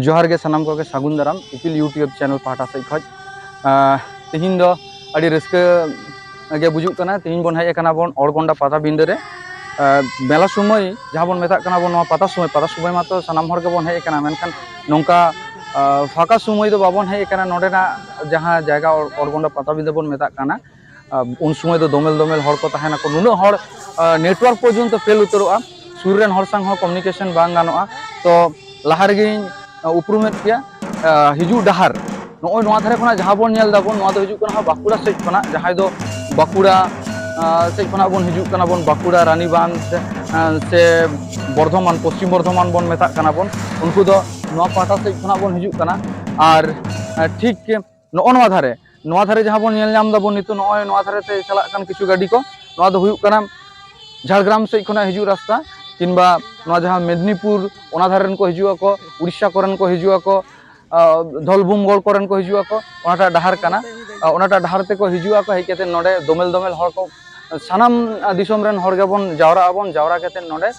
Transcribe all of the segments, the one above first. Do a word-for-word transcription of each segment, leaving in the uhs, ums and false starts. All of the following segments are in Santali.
ᱡᱚᱦᱟᱨ ᱜᱮ ᱥᱟᱱᱟᱢ ᱠᱚᱜᱮ, ᱥᱟᱹᱜᱩᱱ ᱫᱟᱨᱟᱢ ᱤᱯᱤᱞ YouTube ᱪᱮᱱᱮᱞ ᱯᱟᱦᱴᱟ ᱥᱮᱫ ᱠᱷᱚᱱ᱾ ᱟᱸ, ᱛᱮᱦᱮᱧ ᱫᱚ ᱟᱹᱰᱤ ᱨᱟᱹᱥᱠᱟᱹ ᱜᱮ ᱵᱩᱡᱩᱜ ᱠᱟᱱᱟ᱾ ᱛᱮᱦᱮᱧ ᱵᱚᱱ ᱦᱮᱡ ᱟᱠᱟᱱᱟ ᱵᱚᱱ ᱚᱲᱜᱚᱱᱰᱟ ᱯᱟᱴᱟᱵᱤᱸᱫᱟᱹ ᱨᱮ᱾ ᱟᱸ, ᱢᱮᱞᱟ ᱥᱚᱢᱚᱭ ᱡᱟᱦᱟᱸ ᱵᱚᱱ ᱢᱮᱛᱟᱜ ᱠᱟᱱᱟ ᱵᱚᱱ ᱱᱚᱣᱟ ᱯᱟᱛᱟ ᱥᱚᱢᱚᱭ, ᱯᱟᱛᱟ ᱥᱚᱢᱚᱭ ᱢᱟᱛᱚ ᱥᱟᱱᱟᱢ ᱦᱚᱲ ᱜᱮᱵᱚᱱ ᱦᱮᱡ ᱟᱠᱟᱱᱟ, ᱢᱮᱱᱠᱷᱟᱱ ᱱᱚᱝᱠᱟ, ᱟᱸ, ᱯᱷᱟᱸᱠᱟ ᱥᱚᱢᱚᱭ ᱫᱚ ᱵᱟᱵᱚᱱ ᱦᱮᱡ ᱟᱠᱟᱱᱟ᱾ ᱱᱚᱰᱮᱱᱟᱜ ᱡᱟᱦᱟᱸ ᱡᱟᱭᱜᱟ ᱚᱲ-, ᱚᱲᱜᱚᱱᱰᱟ ᱯᱟᱴᱟᱵᱤᱸᱫᱟᱹ ᱵᱚᱱ ᱢᱮᱛᱟᱜ ᱠᱟᱱᱟ, ᱟᱸ, ᱩᱱ ᱥᱚᱢᱚᱭ ᱫᱚ ᱫᱚᱢᱮᱞ ᱫᱚᱢᱮᱞ ᱦᱚᱲ ᱠᱚ ᱛᱟᱦᱮᱱᱟᱠᱚ, ᱱᱩᱱᱟᱹᱜ ᱦᱚᱲ, ᱟᱸ, network ᱯᱚᱨᱡᱚᱱᱛᱚ ᱯᱷᱮᱞ ᱩᱛᱟᱹᱨᱚᱜᱼᱟ, ᱥᱩᱨ ᱨᱮᱱ ᱦᱚᱲ ᱥᱟᱶ ᱦᱚᱸ communication ᱵᱟᱝ ᱜᱟᱱᱚᱜᱼᱟ᱾ ᱛᱚ ᱞᱟᱦᱟ ᱨᱮᱜᱮᱧ, ᱟᱸ, ᱩᱯᱨᱩᱢᱮᱫ ᱯᱮᱭᱟ᱾ ᱟᱸ, ᱦᱤᱡᱩᱜ ᱰᱟᱦᱟᱨ, ᱱᱚᱜᱼᱚᱭ ᱱᱚᱣᱟ ᱫᱷᱟᱨᱮ ᱠᱷᱚᱱᱟᱜ ᱡᱟᱦᱟᱸ ᱵᱚᱱ ᱧᱮᱞ ᱫᱟᱵᱚᱱ, ᱱᱚᱣᱟ ᱫᱚ ᱦᱤᱡᱩᱜ ᱠᱟᱱᱟ ᱦᱟᱸᱜ ᱵᱟᱸᱠᱩᱲᱟ ᱥᱮᱫ ᱠᱷᱚᱱᱟᱜ, ᱡᱟᱦᱟᱸᱭ ᱫᱚ ᱵᱟᱸᱠᱩᱲᱟ, ᱟᱸ, ᱥᱮᱫ ᱠᱷᱚᱱᱟᱜ ᱵᱚᱱ ᱦᱤᱡᱩᱜ ᱠᱟᱱᱟ ᱵᱚᱱ ᱵᱟᱸᱠᱩᱲᱟ ᱨᱟᱱᱤᱵᱟᱸᱫᱷ, ᱟᱸ, ᱥᱮ ᱵᱚᱨᱫᱷᱚᱢᱟᱱ, ᱯᱚᱥᱪᱤᱢ ᱵᱚᱨᱫᱷᱚᱢᱟᱱ ᱵᱚᱱ ᱢᱮᱛᱟᱜ ᱠᱟᱱᱟ ᱵᱚᱱ, ᱩᱱᱠᱩ ᱫᱚ ᱱᱚᱣᱟ ᱯᱟᱦᱴᱟ ᱥᱮᱫ ᱠᱷᱚᱱᱟᱜ ᱵᱚᱱ ᱦᱤᱡᱩᱜ ᱠᱟᱱᱟ᱾ ᱟᱨ, ᱟᱸ, ᱴᱷᱤᱠ ᱱᱚᱜᱼᱚ ᱱᱚᱣᱟ ᱫᱷᱟᱨᱮ, ᱱᱚᱣᱟ ᱫᱷᱟᱨᱮ ᱡᱟᱦᱟᱸ ᱵᱚᱱ ᱧᱮᱞ ᱧᱟᱢ ᱫᱟᱵᱚᱱ ᱱᱤᱛᱚᱜ, ᱱᱚᱜᱼᱚᱭ ᱱᱚᱣᱟ ᱫᱷᱟᱨᱮ ᱛᱮ ᱪᱟᱞᱟᱜ ᱠᱟᱱ ᱠᱤᱪᱷᱩ ᱜᱟᱹᱰᱤ ᱠᱚ, ᱱᱚᱣᱟ ᱫᱚ ᱦᱩᱭᱩᱜ ᱠᱟᱱᱟ ᱡᱷᱟᱲᱜᱨᱟᱢ ᱥᱮᱫ ᱠᱷᱚᱱᱟᱜ ᱦᱤᱡᱩᱜ ᱨᱟᱥᱛᱟ, ᱠᱤᱝᱵᱟ ᱱᱚᱣᱟ ᱡᱟᱦᱟᱸ ᱢᱮᱫᱽᱱᱤᱯᱩᱨ, ᱚᱱᱟ ᱫᱷᱟᱨᱮ ᱨᱮᱱ ᱠᱚ ᱦᱤᱡᱩᱜ ᱟᱠᱚ, ᱩᱲᱤᱥᱥᱟ ᱠᱚᱨᱮᱱ ᱠᱚ ᱦᱤᱡᱩᱜ ᱟᱠᱚ, ᱟᱸ, ᱫᱷᱚᱞᱵᱷᱩᱢᱜᱚᱲ ᱠᱚᱨᱮᱱ ᱠᱚ ᱦᱤᱡᱩᱜ ᱟᱠᱚ, ᱚᱱᱟᱴᱟᱜ ᱰᱟᱦᱟᱨ ᱠᱟᱱᱟ᱾ ᱟᱸ, ᱚᱱᱟᱴᱟᱜ ᱰᱟᱦᱟᱨ ᱛᱮᱠᱚ ᱦᱤᱡᱩᱜ ᱟᱠᱚ, ᱦᱮᱡ ᱠᱟᱛᱮ ᱱᱚᱰᱮ ᱫᱚᱢᱮᱞ ᱫᱚᱢᱮᱞ ᱦᱚᱲ ᱠᱚ, ᱥᱟᱱᱟᱢ, ᱟᱸ, ᱫᱤᱥᱚᱢ ᱨᱮᱱ ᱦᱚᱲ ᱜᱮᱵᱚᱱ ᱡᱟᱣᱨᱟᱜ ᱟᱵᱚᱱ, ᱡᱟᱣᱨᱟ ᱠᱟᱛᱮ ᱱᱚᱰᱮ,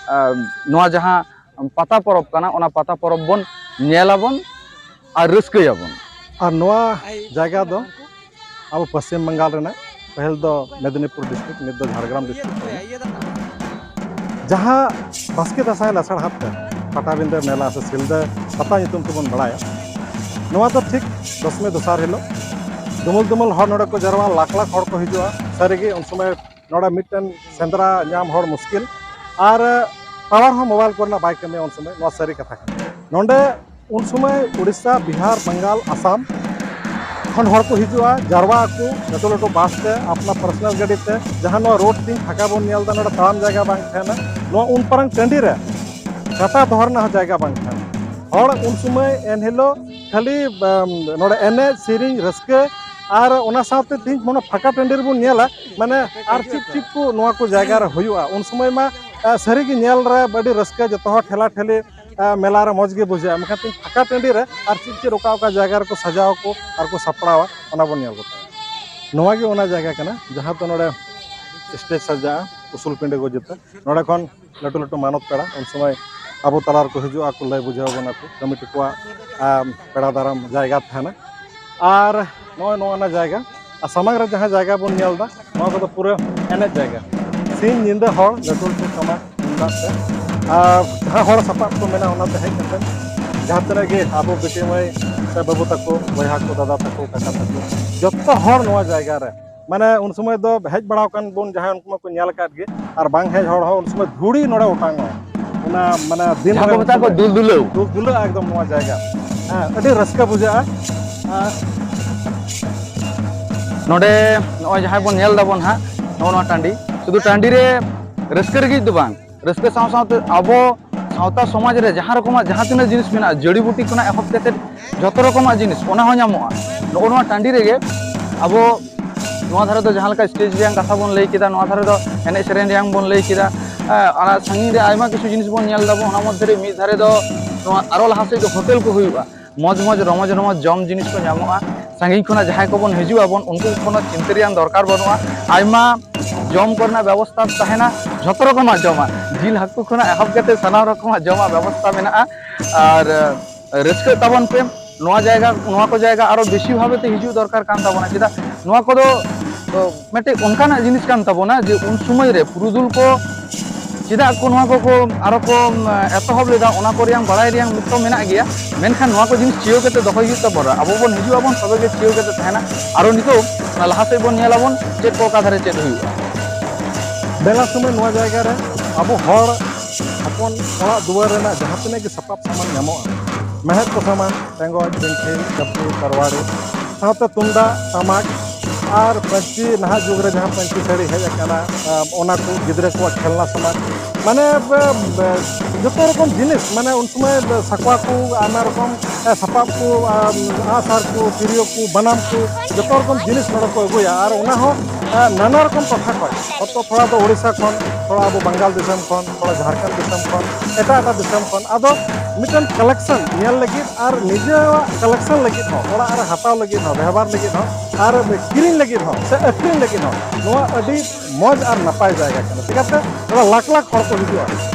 ᱟᱸ, ᱱᱚᱣᱟ ᱡᱟᱦᱟᱸ ᱯᱟᱛᱟ ᱯᱚᱨᱚᱵᱽ ᱠᱟᱱᱟ, ᱚᱱᱟ ᱯᱟᱛᱟ ᱯᱚᱨᱚᱵᱽ ᱵᱚᱱ ᱧᱮᱞᱟᱵᱚᱱ ᱟᱨ ᱨᱟᱹᱥᱠᱟᱹᱭᱟᱵᱚᱱ᱾ ᱟᱨ ᱱᱚᱣᱟ ᱡᱟᱭᱜᱟ ᱫᱚ ᱟᱵᱚ ᱯᱚᱥᱪᱤᱢ ᱵᱟᱝᱜᱟᱞ ᱨᱮᱱᱟᱜ, ᱯᱟᱹᱦᱤᱞ ᱫᱚ ᱢᱮᱫᱽᱱᱤᱯᱩᱨ district, ᱱᱤᱛ ᱫᱚ ᱡᱷᱟᱲᱜᱨᱟᱢ district ᱠᱟᱱᱟ᱾ ᱡᱟᱦᱟᱸ ᱵᱟᱥᱠᱮ ᱫᱟᱸᱥᱟᱭ ᱞᱟᱥᱟᱲᱦᱟᱛ ᱛᱮ ᱯᱟᱴᱟᱵᱤᱸᱫᱟᱹ ᱢᱮᱞᱟ ᱥᱮ ᱥᱤᱞᱫᱟᱹ ᱯᱟᱛᱟ ᱧᱩᱛᱩᱢ ᱛᱮᱵᱚᱱ ᱵᱟᱲᱟᱭᱟ, ᱱᱚᱣᱟ ᱫᱚ ᱴᱷᱤᱠ ᱫᱚᱥᱢᱤ ᱫᱚᱥᱟᱨ ᱦᱤᱞᱳᱜ ᱫᱩᱢᱩᱞ ᱫᱩᱢᱩᱞ ᱦᱚᱲ ᱱᱚᱰᱮ ᱠᱚ ᱡᱟᱨᱣᱟ, ᱞᱟᱠᱷ ᱞᱟᱠᱷ ᱦᱚᱲ ᱠᱚ ᱦᱤᱡᱩᱜᱼᱟ᱾ ᱥᱟᱹᱨᱤᱜᱮ ᱩᱱ ᱥᱚᱢᱚᱭ ᱱᱚᱰᱮ ᱢᱤᱫᱴᱮᱱ ᱥᱮᱸᱫᱽᱨᱟ ᱧᱟᱢ ᱦᱚᱲ ᱢᱩᱥᱠᱤᱞ, ᱟᱨ ᱴᱟᱣᱟᱨ ᱦᱚᱸ ᱢᱳᱵᱟᱭᱤᱞ ᱠᱚᱨᱮᱱᱟᱜ ᱵᱟᱭ ᱠᱟᱹᱢᱤᱭᱟ ᱩᱱ ᱥᱚᱢᱚᱭ, ᱱᱚᱣᱟ ᱥᱟᱹᱨᱤ ᱠᱟᱛᱷᱟ ᱠᱟᱱᱟ᱾ ᱱᱚᱰᱮ ᱩᱱ ᱥᱚᱢᱚᱭ ᱩᱲᱤᱥᱥᱟ, ᱵᱤᱦᱟᱨ, ᱵᱟᱝᱜᱟᱞ, ᱟᱥᱟᱢ ᱠᱷᱚᱱ ᱦᱚᱲ ᱠᱚ ᱦᱤᱡᱩᱜᱼᱟ, ᱡᱟᱨᱣᱟ ᱟᱠᱚ ᱞᱟᱹᱴᱩ ᱞᱟᱹᱴᱩ ᱵᱟᱥ ᱛᱮ, ᱟᱯᱱᱟ personal ᱜᱟᱹᱰᱤ ᱛᱮ᱾ ᱡᱟᱦᱟᱸ ᱱᱚᱣᱟ ᱨᱳᱰ ᱛᱤᱧ ᱯᱷᱟᱸᱠᱟ ᱵᱚᱱ ᱧᱮᱞ ᱮᱫᱟ, ᱱᱚᱰᱮ ᱛᱟᱲᱟᱢ ᱡᱟᱭᱜᱟ ᱵᱟᱝ ᱛᱟᱦᱮᱱᱟ᱾ ᱱᱚᱣᱟ ᱩᱱ ᱯᱟᱨᱟᱝ ᱴᱟᱺᱰᱤ ᱨᱮ ᱠᱟᱴᱟ ᱫᱚᱦᱚ ᱨᱮᱱᱟᱜ ᱦᱚᱸ ᱡᱟᱭᱜᱟ ᱵᱟᱝ ᱛᱟᱦᱮᱱᱟ᱾ ᱦᱚᱲ ᱩᱱ ᱥᱚᱢᱚᱭ ᱮᱱᱦᱤᱞᱳᱜ ᱠᱷᱟᱹᱞᱤ, ᱟᱢ, ᱱᱚᱰᱮ ᱮᱱᱮᱡ ᱥᱮᱨᱮᱧ ᱨᱟᱹᱥᱠᱟᱹ, ᱟᱨ ᱚᱱᱟ ᱥᱟᱶᱛᱮ ᱛᱮᱦᱮᱧ ᱢᱟᱱᱮ ᱯᱷᱟᱸᱠᱟ ᱴᱟᱺᱰᱤ ᱨᱮᱵᱚᱱ ᱧᱮᱞᱟ, ᱢᱟᱱᱮ ᱟᱨ ᱪᱮᱫ ᱪᱮᱫ ᱠᱚ ᱱᱚᱣᱟ ᱠᱚ ᱡᱟᱭᱜᱟ ᱨᱮ ᱦᱩᱭᱩᱜᱼᱟ᱾ ᱩᱱ ᱥᱚᱢᱚᱭ ᱢᱟ, ᱟ, ᱥᱟᱹᱨᱤᱜᱮ ᱧᱮᱞ ᱨᱮ ᱟᱹᱰᱤ ᱨᱟᱹᱥᱠᱟᱹ, ᱡᱚᱛᱚ ᱦᱚᱲ ᱴᱷᱮᱞᱟ ᱴᱷᱮᱞᱤ, ᱟ, ᱢᱮᱞᱟ ᱨᱮ ᱢᱚᱡᱽ ᱜᱮ ᱵᱩᱡᱷᱟᱹᱜᱼᱟ᱾ ᱢᱮᱱᱠᱷᱟᱱ ᱛᱮᱦᱮᱧ ᱯᱷᱟᱸᱠᱟ ᱴᱟᱺᱰᱤ ᱨᱮ ᱟᱨ ᱪᱮᱫ ᱪᱮᱫ ᱚᱠᱟ ᱚᱠᱟ ᱡᱟᱭᱜᱟ ᱨᱮᱠᱚ ᱥᱟᱡᱟᱣ ᱟᱠᱚ ᱟᱨ ᱠᱚ ᱥᱟᱯᱲᱟᱣᱟ, ᱚᱱᱟ ᱵᱚᱱ ᱧᱮᱞ ᱜᱚᱴᱟᱭᱟ᱾ ᱱᱚᱣᱟ ᱜᱮ ᱚᱱᱟ ᱡᱟᱭᱜᱟ ᱠᱟᱱᱟ ᱡᱟᱦᱟᱸ ᱫᱚ ᱱᱚᱰᱮ stage ᱥᱟᱡᱟᱜᱼᱟ, ᱩᱥᱩᱞ ᱯᱤᱸᱰᱟᱹ ᱠᱚ ᱡᱩᱛᱟ᱾ ᱱᱚᱰᱮ ᱠᱷᱚᱱ ᱞᱟᱹᱴᱩ ᱞᱟᱹᱴᱩ ᱢᱟᱱᱚᱛ ᱯᱮᱲᱟ ᱩᱱ ᱥᱚᱢᱚᱭ ᱟᱵᱚ ᱛᱟᱞᱟ ᱨᱮᱠᱚ ᱦᱤᱡᱩᱜᱼᱟ, ᱠᱚ ᱞᱟᱹᱭ ᱵᱩᱡᱷᱟᱹᱣ ᱟᱵᱚᱱᱟ ᱠᱚ, ᱠᱚᱢᱤᱴᱤ ᱠᱚᱣᱟᱜ ᱟᱢ, ᱯᱮᱲᱟ ᱫᱟᱨᱟᱢ ᱡᱟᱭᱜᱟ ᱛᱟᱦᱮᱱᱟ᱾ ᱟᱨ ᱱᱚᱜᱼᱚᱭ ᱱᱚᱣᱟ ᱡᱟᱭᱜᱟ, ᱟᱨ ᱥᱟᱢᱟᱝ ᱨᱮ ᱡᱟᱦᱟᱸ ᱡᱟᱭᱜᱟ ᱵᱚᱱ ᱧᱮᱞ ᱮᱫᱟ, ᱱᱚᱣᱟ ᱠᱚᱫᱚ ᱯᱩᱨᱟᱹ ᱮᱱᱮᱡ ᱡᱟᱭᱜᱟ᱾ ᱥᱤᱧ ᱧᱤᱫᱟᱹ ᱦᱚᱲ ᱞᱟᱹᱴᱩ ᱞᱟᱹᱴᱩ ᱴᱟᱢᱟᱠ ᱛᱩᱢᱫᱟᱜ ᱛᱮ, ᱟᱨ ᱡᱟᱦᱟᱸ ᱦᱚᱲ ᱥᱟᱯᱟᱵ ᱠᱚ ᱢᱮᱱᱟᱜᱼᱟ, ᱚᱱᱟᱛᱮ ᱦᱮᱡ ᱠᱟᱛᱮ ᱡᱟᱦᱟᱸ ᱛᱤᱱᱟᱹᱜ ᱜᱮ ᱟᱵᱚ ᱵᱤᱴᱤ ᱢᱟᱹᱭ ᱥᱮ ᱵᱟᱹᱵᱩ ᱛᱟᱠᱚ, ᱵᱚᱭᱦᱟ ᱠᱚ, ᱫᱟᱫᱟ ᱛᱟᱠᱚ, ᱠᱟᱠᱟ ᱛᱟᱠᱚ, ᱡᱚᱛᱚ ᱦᱚᱲ ᱱᱚᱣᱟ ᱡᱟᱭᱜᱟ ᱨᱮ, ᱢᱟᱱᱮ ᱩᱱ ᱥᱚᱢᱚᱭ ᱫᱚ ᱦᱮᱡ ᱵᱟᱲᱟ ᱟᱠᱟᱱ ᱵᱚᱱ ᱡᱟᱦᱟᱸᱭ, ᱩᱱᱠᱩ ᱢᱟᱠᱚ ᱧᱮᱞ ᱟᱠᱟᱫ ᱜᱮ, ᱟᱨ ᱵᱟᱝ ᱦᱮᱡ ᱦᱚᱲ ᱦᱚᱸ ᱩᱱ ᱥᱚᱢᱚᱭ ᱫᱷᱩᱲᱤ ᱱᱚᱰᱮ ᱚᱴᱟᱝᱚᱜᱼᱟ᱾ ᱚᱱᱟ ᱢᱟᱱᱮ ᱫᱤᱱ ᱡᱟᱦᱟᱸ ᱨᱮ ᱠᱚ ᱩᱱ ᱢᱮᱛᱟᱜ ᱠᱚ ᱥᱚᱢᱚᱭ ᱫᱩᱞ ᱫᱩᱞᱟᱹᱣ᱾ ᱫᱩᱞ ᱫᱩᱞᱟᱹᱜᱼᱟ ᱮᱠᱫᱚᱢ ᱱᱚᱣᱟ ᱡᱟᱭᱜᱟ᱾ ᱦᱮᱸ, ᱟᱹᱰᱤ ᱨᱟᱹᱥᱠᱟᱹ ᱵᱩᱡᱷᱟᱹᱜᱼᱟ᱾ ᱟᱨ ᱱᱚᱰᱮ ᱱᱚᱜᱼᱚᱭ ᱡᱟᱦᱟᱸᱭ ᱵᱚᱱ ᱧᱮᱞ ᱫᱟᱵᱚᱱ ᱦᱟᱸᱜ, ᱱᱚᱜᱼᱚ ᱱᱚᱣᱟ ᱴᱟᱺᱰᱤ, ᱥᱩᱫᱷᱩ ᱴᱟᱺᱰᱤ ᱨᱮ ᱨᱟᱹᱥᱠᱟᱹ ᱞᱟᱹᱜᱤᱫ ᱫᱚ ᱵᱟᱝ, ᱨᱟᱹᱥᱠᱟᱹ ᱥᱟᱶ ᱥᱟᱶᱛᱮ ᱟᱵᱚ ᱥᱟᱶᱛᱟ ᱥᱚᱢᱟᱡᱽ ᱨᱮ ᱡᱟᱦᱟᱸ ᱨᱚᱠᱚᱢᱟᱜ ᱡᱟᱦᱟᱸ ᱛᱤᱱᱟᱹᱜ ᱡᱤᱱᱤᱥ ᱢᱮᱱᱟᱜᱼᱟ, ᱡᱟᱹᱲᱤ ᱵᱩᱴᱤ ᱠᱷᱚᱱᱟᱜ ᱮᱦᱚᱵ ᱠᱟᱛᱮ ᱡᱚᱛᱚ ᱨᱚᱠᱚᱢᱟᱜ ᱡᱤᱱᱤᱥ, ᱚᱱᱟ ᱦᱚᱸ ᱧᱟᱢᱚᱜᱼᱟ ᱱᱚᱜᱼᱚ ᱱᱚᱣᱟ ᱴᱟᱺᱰᱤ ᱨᱮᱜᱮ᱾ ᱟᱵᱚ ᱱᱚᱣᱟ ᱫᱷᱟᱨᱮ ᱫᱚ ᱡᱟᱦᱟᱸ ᱞᱮᱠᱟ ᱥᱴᱮᱡᱽ ᱨᱮᱭᱟᱜ ᱠᱟᱛᱷᱟ ᱵᱚᱱ ᱞᱟᱹᱭ ᱠᱮᱫᱟ, ᱱᱚᱣᱟ ᱫᱷᱟᱨᱮ ᱫᱚ ᱮᱱᱮᱡ ᱥᱮᱨᱮᱧ ᱨᱮᱭᱟᱜ ᱵᱚᱱ ᱞᱟᱹᱭ ᱠᱮᱫᱟ, ᱦᱮᱸ, ᱟᱨ ᱥᱟᱺᱜᱤᱧ ᱨᱮ ᱟᱭᱢᱟ ᱠᱤᱪᱷᱩ ᱡᱤᱱᱤᱥ ᱵᱚᱱ ᱧᱮᱞ ᱫᱟᱵᱚᱱ, ᱚᱱᱟ ᱢᱚᱫᱽᱫᱷᱮ ᱨᱮ ᱢᱤᱫ ᱫᱷᱟᱨᱮ ᱫᱚ ᱱᱚᱣᱟ ᱟᱨᱚ ᱞᱟᱦᱟ ᱥᱮᱫ ᱫᱚ ᱦᱳᱴᱮᱞ ᱠᱚ ᱦᱩᱭᱩᱜᱼᱟ, ᱢᱚᱡᱽ ᱢᱚᱡᱽ ᱨᱚᱢᱚᱡᱽ ᱨᱚᱢᱚᱡᱽ ᱡᱚᱢ ᱡᱤᱱᱤᱥ ᱠᱚ ᱧᱟᱢᱚᱜᱼᱟ᱾ ᱥᱟᱺᱜᱤᱧ ᱠᱷᱚᱱᱟᱜ ᱡᱟᱦᱟᱸᱭ ᱠᱚᱵᱚᱱ ᱦᱤᱡᱩᱜ ᱟᱵᱚᱱ, ᱩᱱᱠᱩ ᱠᱳᱱᱳ ᱪᱤᱱᱛᱟᱹ ᱨᱮᱭᱟᱜ ᱫᱚᱨᱠᱟᱨ ᱵᱟᱹᱱᱩᱜᱼᱟ᱾ ᱟᱭᱢᱟ ᱡᱚᱢ ᱠᱚᱨᱮᱱᱟᱜ ᱵᱮᱵᱚᱥᱛᱷᱟ ᱛᱟᱦᱮᱱᱟ, ᱡᱷᱚᱛᱚ ᱨᱚᱠᱚᱢᱟᱜ ᱡᱚᱢᱟᱜ, ᱡᱤᱞ ᱦᱟᱹᱠᱩ ᱠᱷᱚᱱᱟᱜ ᱮᱦᱚᱵ ᱠᱟᱛᱮ ᱥᱟᱱᱟᱢ ᱨᱚᱠᱚᱢᱟᱜ ᱡᱚᱢᱟᱜ ᱵᱮᱵᱚᱥᱛᱷᱟ ᱢᱮᱱᱟᱜᱼᱟ᱾ ᱟᱨ ᱨᱟᱹᱥᱠᱟᱹᱜ ᱛᱟᱵᱚᱱ ᱯᱮ᱾ ᱱᱚᱣᱟ ᱡᱟᱭᱜᱟ, ᱱᱚᱣᱟ ᱠᱚ ᱡᱟᱭᱜᱟ ᱟᱨᱚ ᱵᱮᱥᱤ ᱵᱷᱟᱵᱮ ᱛᱮ ᱦᱤᱡᱩᱜ ᱫᱚᱨᱠᱟᱨ ᱠᱟᱱ ᱛᱟᱵᱚᱱᱟ᱾ ᱪᱮᱫᱟᱜ? ᱱᱚᱣᱟ ᱠᱚᱫᱚ, ᱚ, ᱢᱤᱫᱴᱮᱡ ᱚᱱᱠᱟᱱᱟᱜ ᱡᱤᱱᱤᱥ ᱠᱟᱱ ᱛᱟᱵᱚᱱᱟ ᱡᱮ ᱩᱱ ᱥᱚᱢᱚᱭ ᱨᱮ ᱯᱩᱨᱩᱫᱷᱩᱞ ᱠᱚ ᱪᱮᱫᱟᱜ ᱠᱚ ᱱᱚᱣᱟ ᱠᱚᱠᱚ ᱟᱨᱚ ᱠᱚ, ᱩᱢ, ᱮᱛᱚᱦᱚᱵ ᱞᱮᱫᱟ, ᱚᱱᱟ ᱠᱚ ᱨᱮᱭᱟᱜ ᱵᱟᱲᱟᱭ ᱨᱮᱭᱟᱜ ᱢᱤᱫ ᱛᱚ ᱢᱮᱱᱟᱜ ᱜᱮᱭᱟ, ᱢᱮᱱᱠᱷᱟᱱ ᱱᱚᱣᱟ ᱠᱚ ᱡᱤᱱᱤᱥ ᱪᱤᱭᱟᱹᱣ ᱠᱟᱛᱮ ᱫᱚᱦᱚᱭ ᱦᱩᱭᱩᱜ ᱛᱟᱵᱚᱱᱟ᱾ ᱟᱵᱚ ᱵᱚᱱ ᱦᱤᱡᱩᱜ ᱟᱵᱚᱱ, ᱛᱚᱵᱮ ᱜᱮ ᱪᱤᱭᱟᱹᱣ ᱠᱟᱛᱮ ᱛᱟᱦᱮᱱᱟ᱾ ᱟᱨᱚ ᱱᱤᱛᱚᱜ ᱚᱱᱟ ᱞᱟᱦᱟ ᱥᱮᱫ ᱵᱚᱱ ᱧᱮᱞ ᱟᱵᱚᱱ ᱪᱮᱫ ᱠᱚ ᱚᱠᱟ ᱫᱷᱟᱨᱮ ᱪᱮᱫ ᱦᱩᱭᱩᱜᱼᱟ᱾ ᱵᱮᱞᱟ ᱥᱚᱢᱚᱭ ᱱᱚᱣᱟ ᱡᱟᱭᱜᱟ ᱨᱮ ᱟᱵᱚ ᱦᱚᱲ ᱦᱚᱯᱚᱱ ᱚᱲᱟᱜ ᱫᱩᱣᱟᱹᱨ ᱨᱮᱱᱟᱜ ᱡᱟᱦᱟᱸ ᱛᱤᱱᱟᱹᱜ ᱜᱮ ᱥᱟᱯᱟᱵ ᱥᱟᱢᱟᱱ ᱧᱟᱢᱚᱜᱼᱟ, ᱢᱮᱬᱦᱮᱫ ᱠᱚ ᱥᱟᱢᱟᱱ, ᱴᱮᱸᱜᱚᱡ, ᱵᱤᱱᱴᱷᱤ, ᱠᱟᱹᱯᱤ, ᱛᱟᱨᱣᱟᱲᱤ, ᱥᱟᱶᱛᱮ ᱛᱩᱢᱫᱟᱜ, ᱴᱟᱢᱟᱠ ᱟᱨ ᱯᱟᱹᱧᱪᱤ, ᱱᱟᱦᱟᱜ ᱡᱩᱜᱽ ᱨᱮ ᱡᱟᱦᱟᱸ ᱯᱟᱹᱧᱪᱤ ᱥᱟᱹᱲᱤ ᱦᱮᱡ ᱟᱠᱟᱱᱟ, ᱟᱸ, ᱚᱱᱟ ᱠᱚ, ᱜᱤᱫᱽᱨᱟᱹ ᱠᱚᱣᱟᱜ ᱠᱷᱮᱞᱱᱟ ᱥᱟᱢᱟᱱ, ᱢᱟᱱᱮ, ᱵᱮ-, ᱵᱮ-, ᱡᱚᱛᱚ ᱨᱚᱠᱚᱢ ᱡᱤᱱᱤᱥ, ᱢᱟᱱᱮ ᱩᱱ ᱥᱚᱢᱚᱭ ᱥᱟᱠᱣᱟ ᱠᱚ, ᱟᱭᱢᱟ ᱨᱚᱠᱚᱢ, ᱮ, ᱥᱟᱯᱟᱵ ᱠᱚ, ᱟᱨ ᱟᱸᱜᱼᱥᱟᱨ ᱠᱚ, ᱛᱤᱨᱭᱳ ᱠᱚ, ᱵᱟᱱᱟᱢ ᱠᱚ, ᱡᱚᱛᱚ ᱨᱚᱠᱚᱢ ᱡᱤᱱᱤᱥ ᱱᱚᱰᱮ ᱠᱚ ᱟᱹᱜᱩᱭᱟ᱾ ᱟᱨ ᱚᱱᱟ ᱦᱚᱸ, ᱮ, ᱱᱟᱱᱟ ᱨᱚᱠᱚᱢ ᱴᱚᱴᱷᱟ ᱠᱷᱚᱱ, ᱦᱚᱭᱛᱚ ᱛᱷᱚᱲᱟ ᱫᱚ ᱳᱰᱤᱥᱟ ᱠᱷᱚᱱ, ᱛᱷᱚᱲᱟ ᱟᱵᱚ ᱵᱟᱝᱜᱟᱞ ᱫᱤᱥᱚᱢ ᱠᱷᱚᱱ, ᱛᱷᱚᱲᱟ ᱡᱷᱟᱲᱠᱷᱚᱸᱰ ᱫᱤᱥᱚᱢ ᱠᱷᱚᱱ, ᱮᱴᱟᱜ ᱮᱴᱟᱜ ᱫᱤᱥᱚᱢ ᱠᱷᱚᱱ᱾ ᱟᱫᱚ ᱢᱤᱫᱴᱮᱱ ᱠᱟᱞᱮᱠᱥᱚᱱ ᱧᱮᱞ ᱞᱟᱹᱜᱤᱫ ᱟᱨ ᱱᱤᱡᱮᱨᱟᱜ ᱠᱟᱞᱮᱠᱥᱚᱱ ᱞᱟᱹᱜᱤᱫ ᱦᱚᱸ, ᱚᱲᱟᱜ ᱨᱮ ᱦᱟᱛᱟᱣ ᱞᱟᱹᱜᱤᱫ ᱦᱚᱸ, ᱵᱮᱣᱦᱟᱨ ᱞᱟᱹᱜᱤᱫ ᱦᱚᱸ, ᱟᱨ ᱠᱤᱨᱤᱧ ᱞᱟᱹᱜᱤᱫ ᱦᱚᱸ ᱥᱮ ᱟᱹᱠᱷᱨᱤᱧ ᱞᱟᱹᱜᱤᱫ ᱦᱚᱸ, ᱱᱚᱣᱟ ᱟᱹᱰᱤ ᱢᱚᱡᱽ ᱟᱨ ᱱᱟᱯᱟᱭ ᱡᱟᱭᱜᱟ ᱠᱟᱱᱟ᱾ ᱪᱤᱠᱟᱹᱛᱮ ᱱᱚᱰᱮ ᱞᱟᱠᱷ ᱞᱟᱠᱷ ᱦᱚᱲ ᱠᱚ ᱦᱤᱡᱩᱜᱼᱟ᱾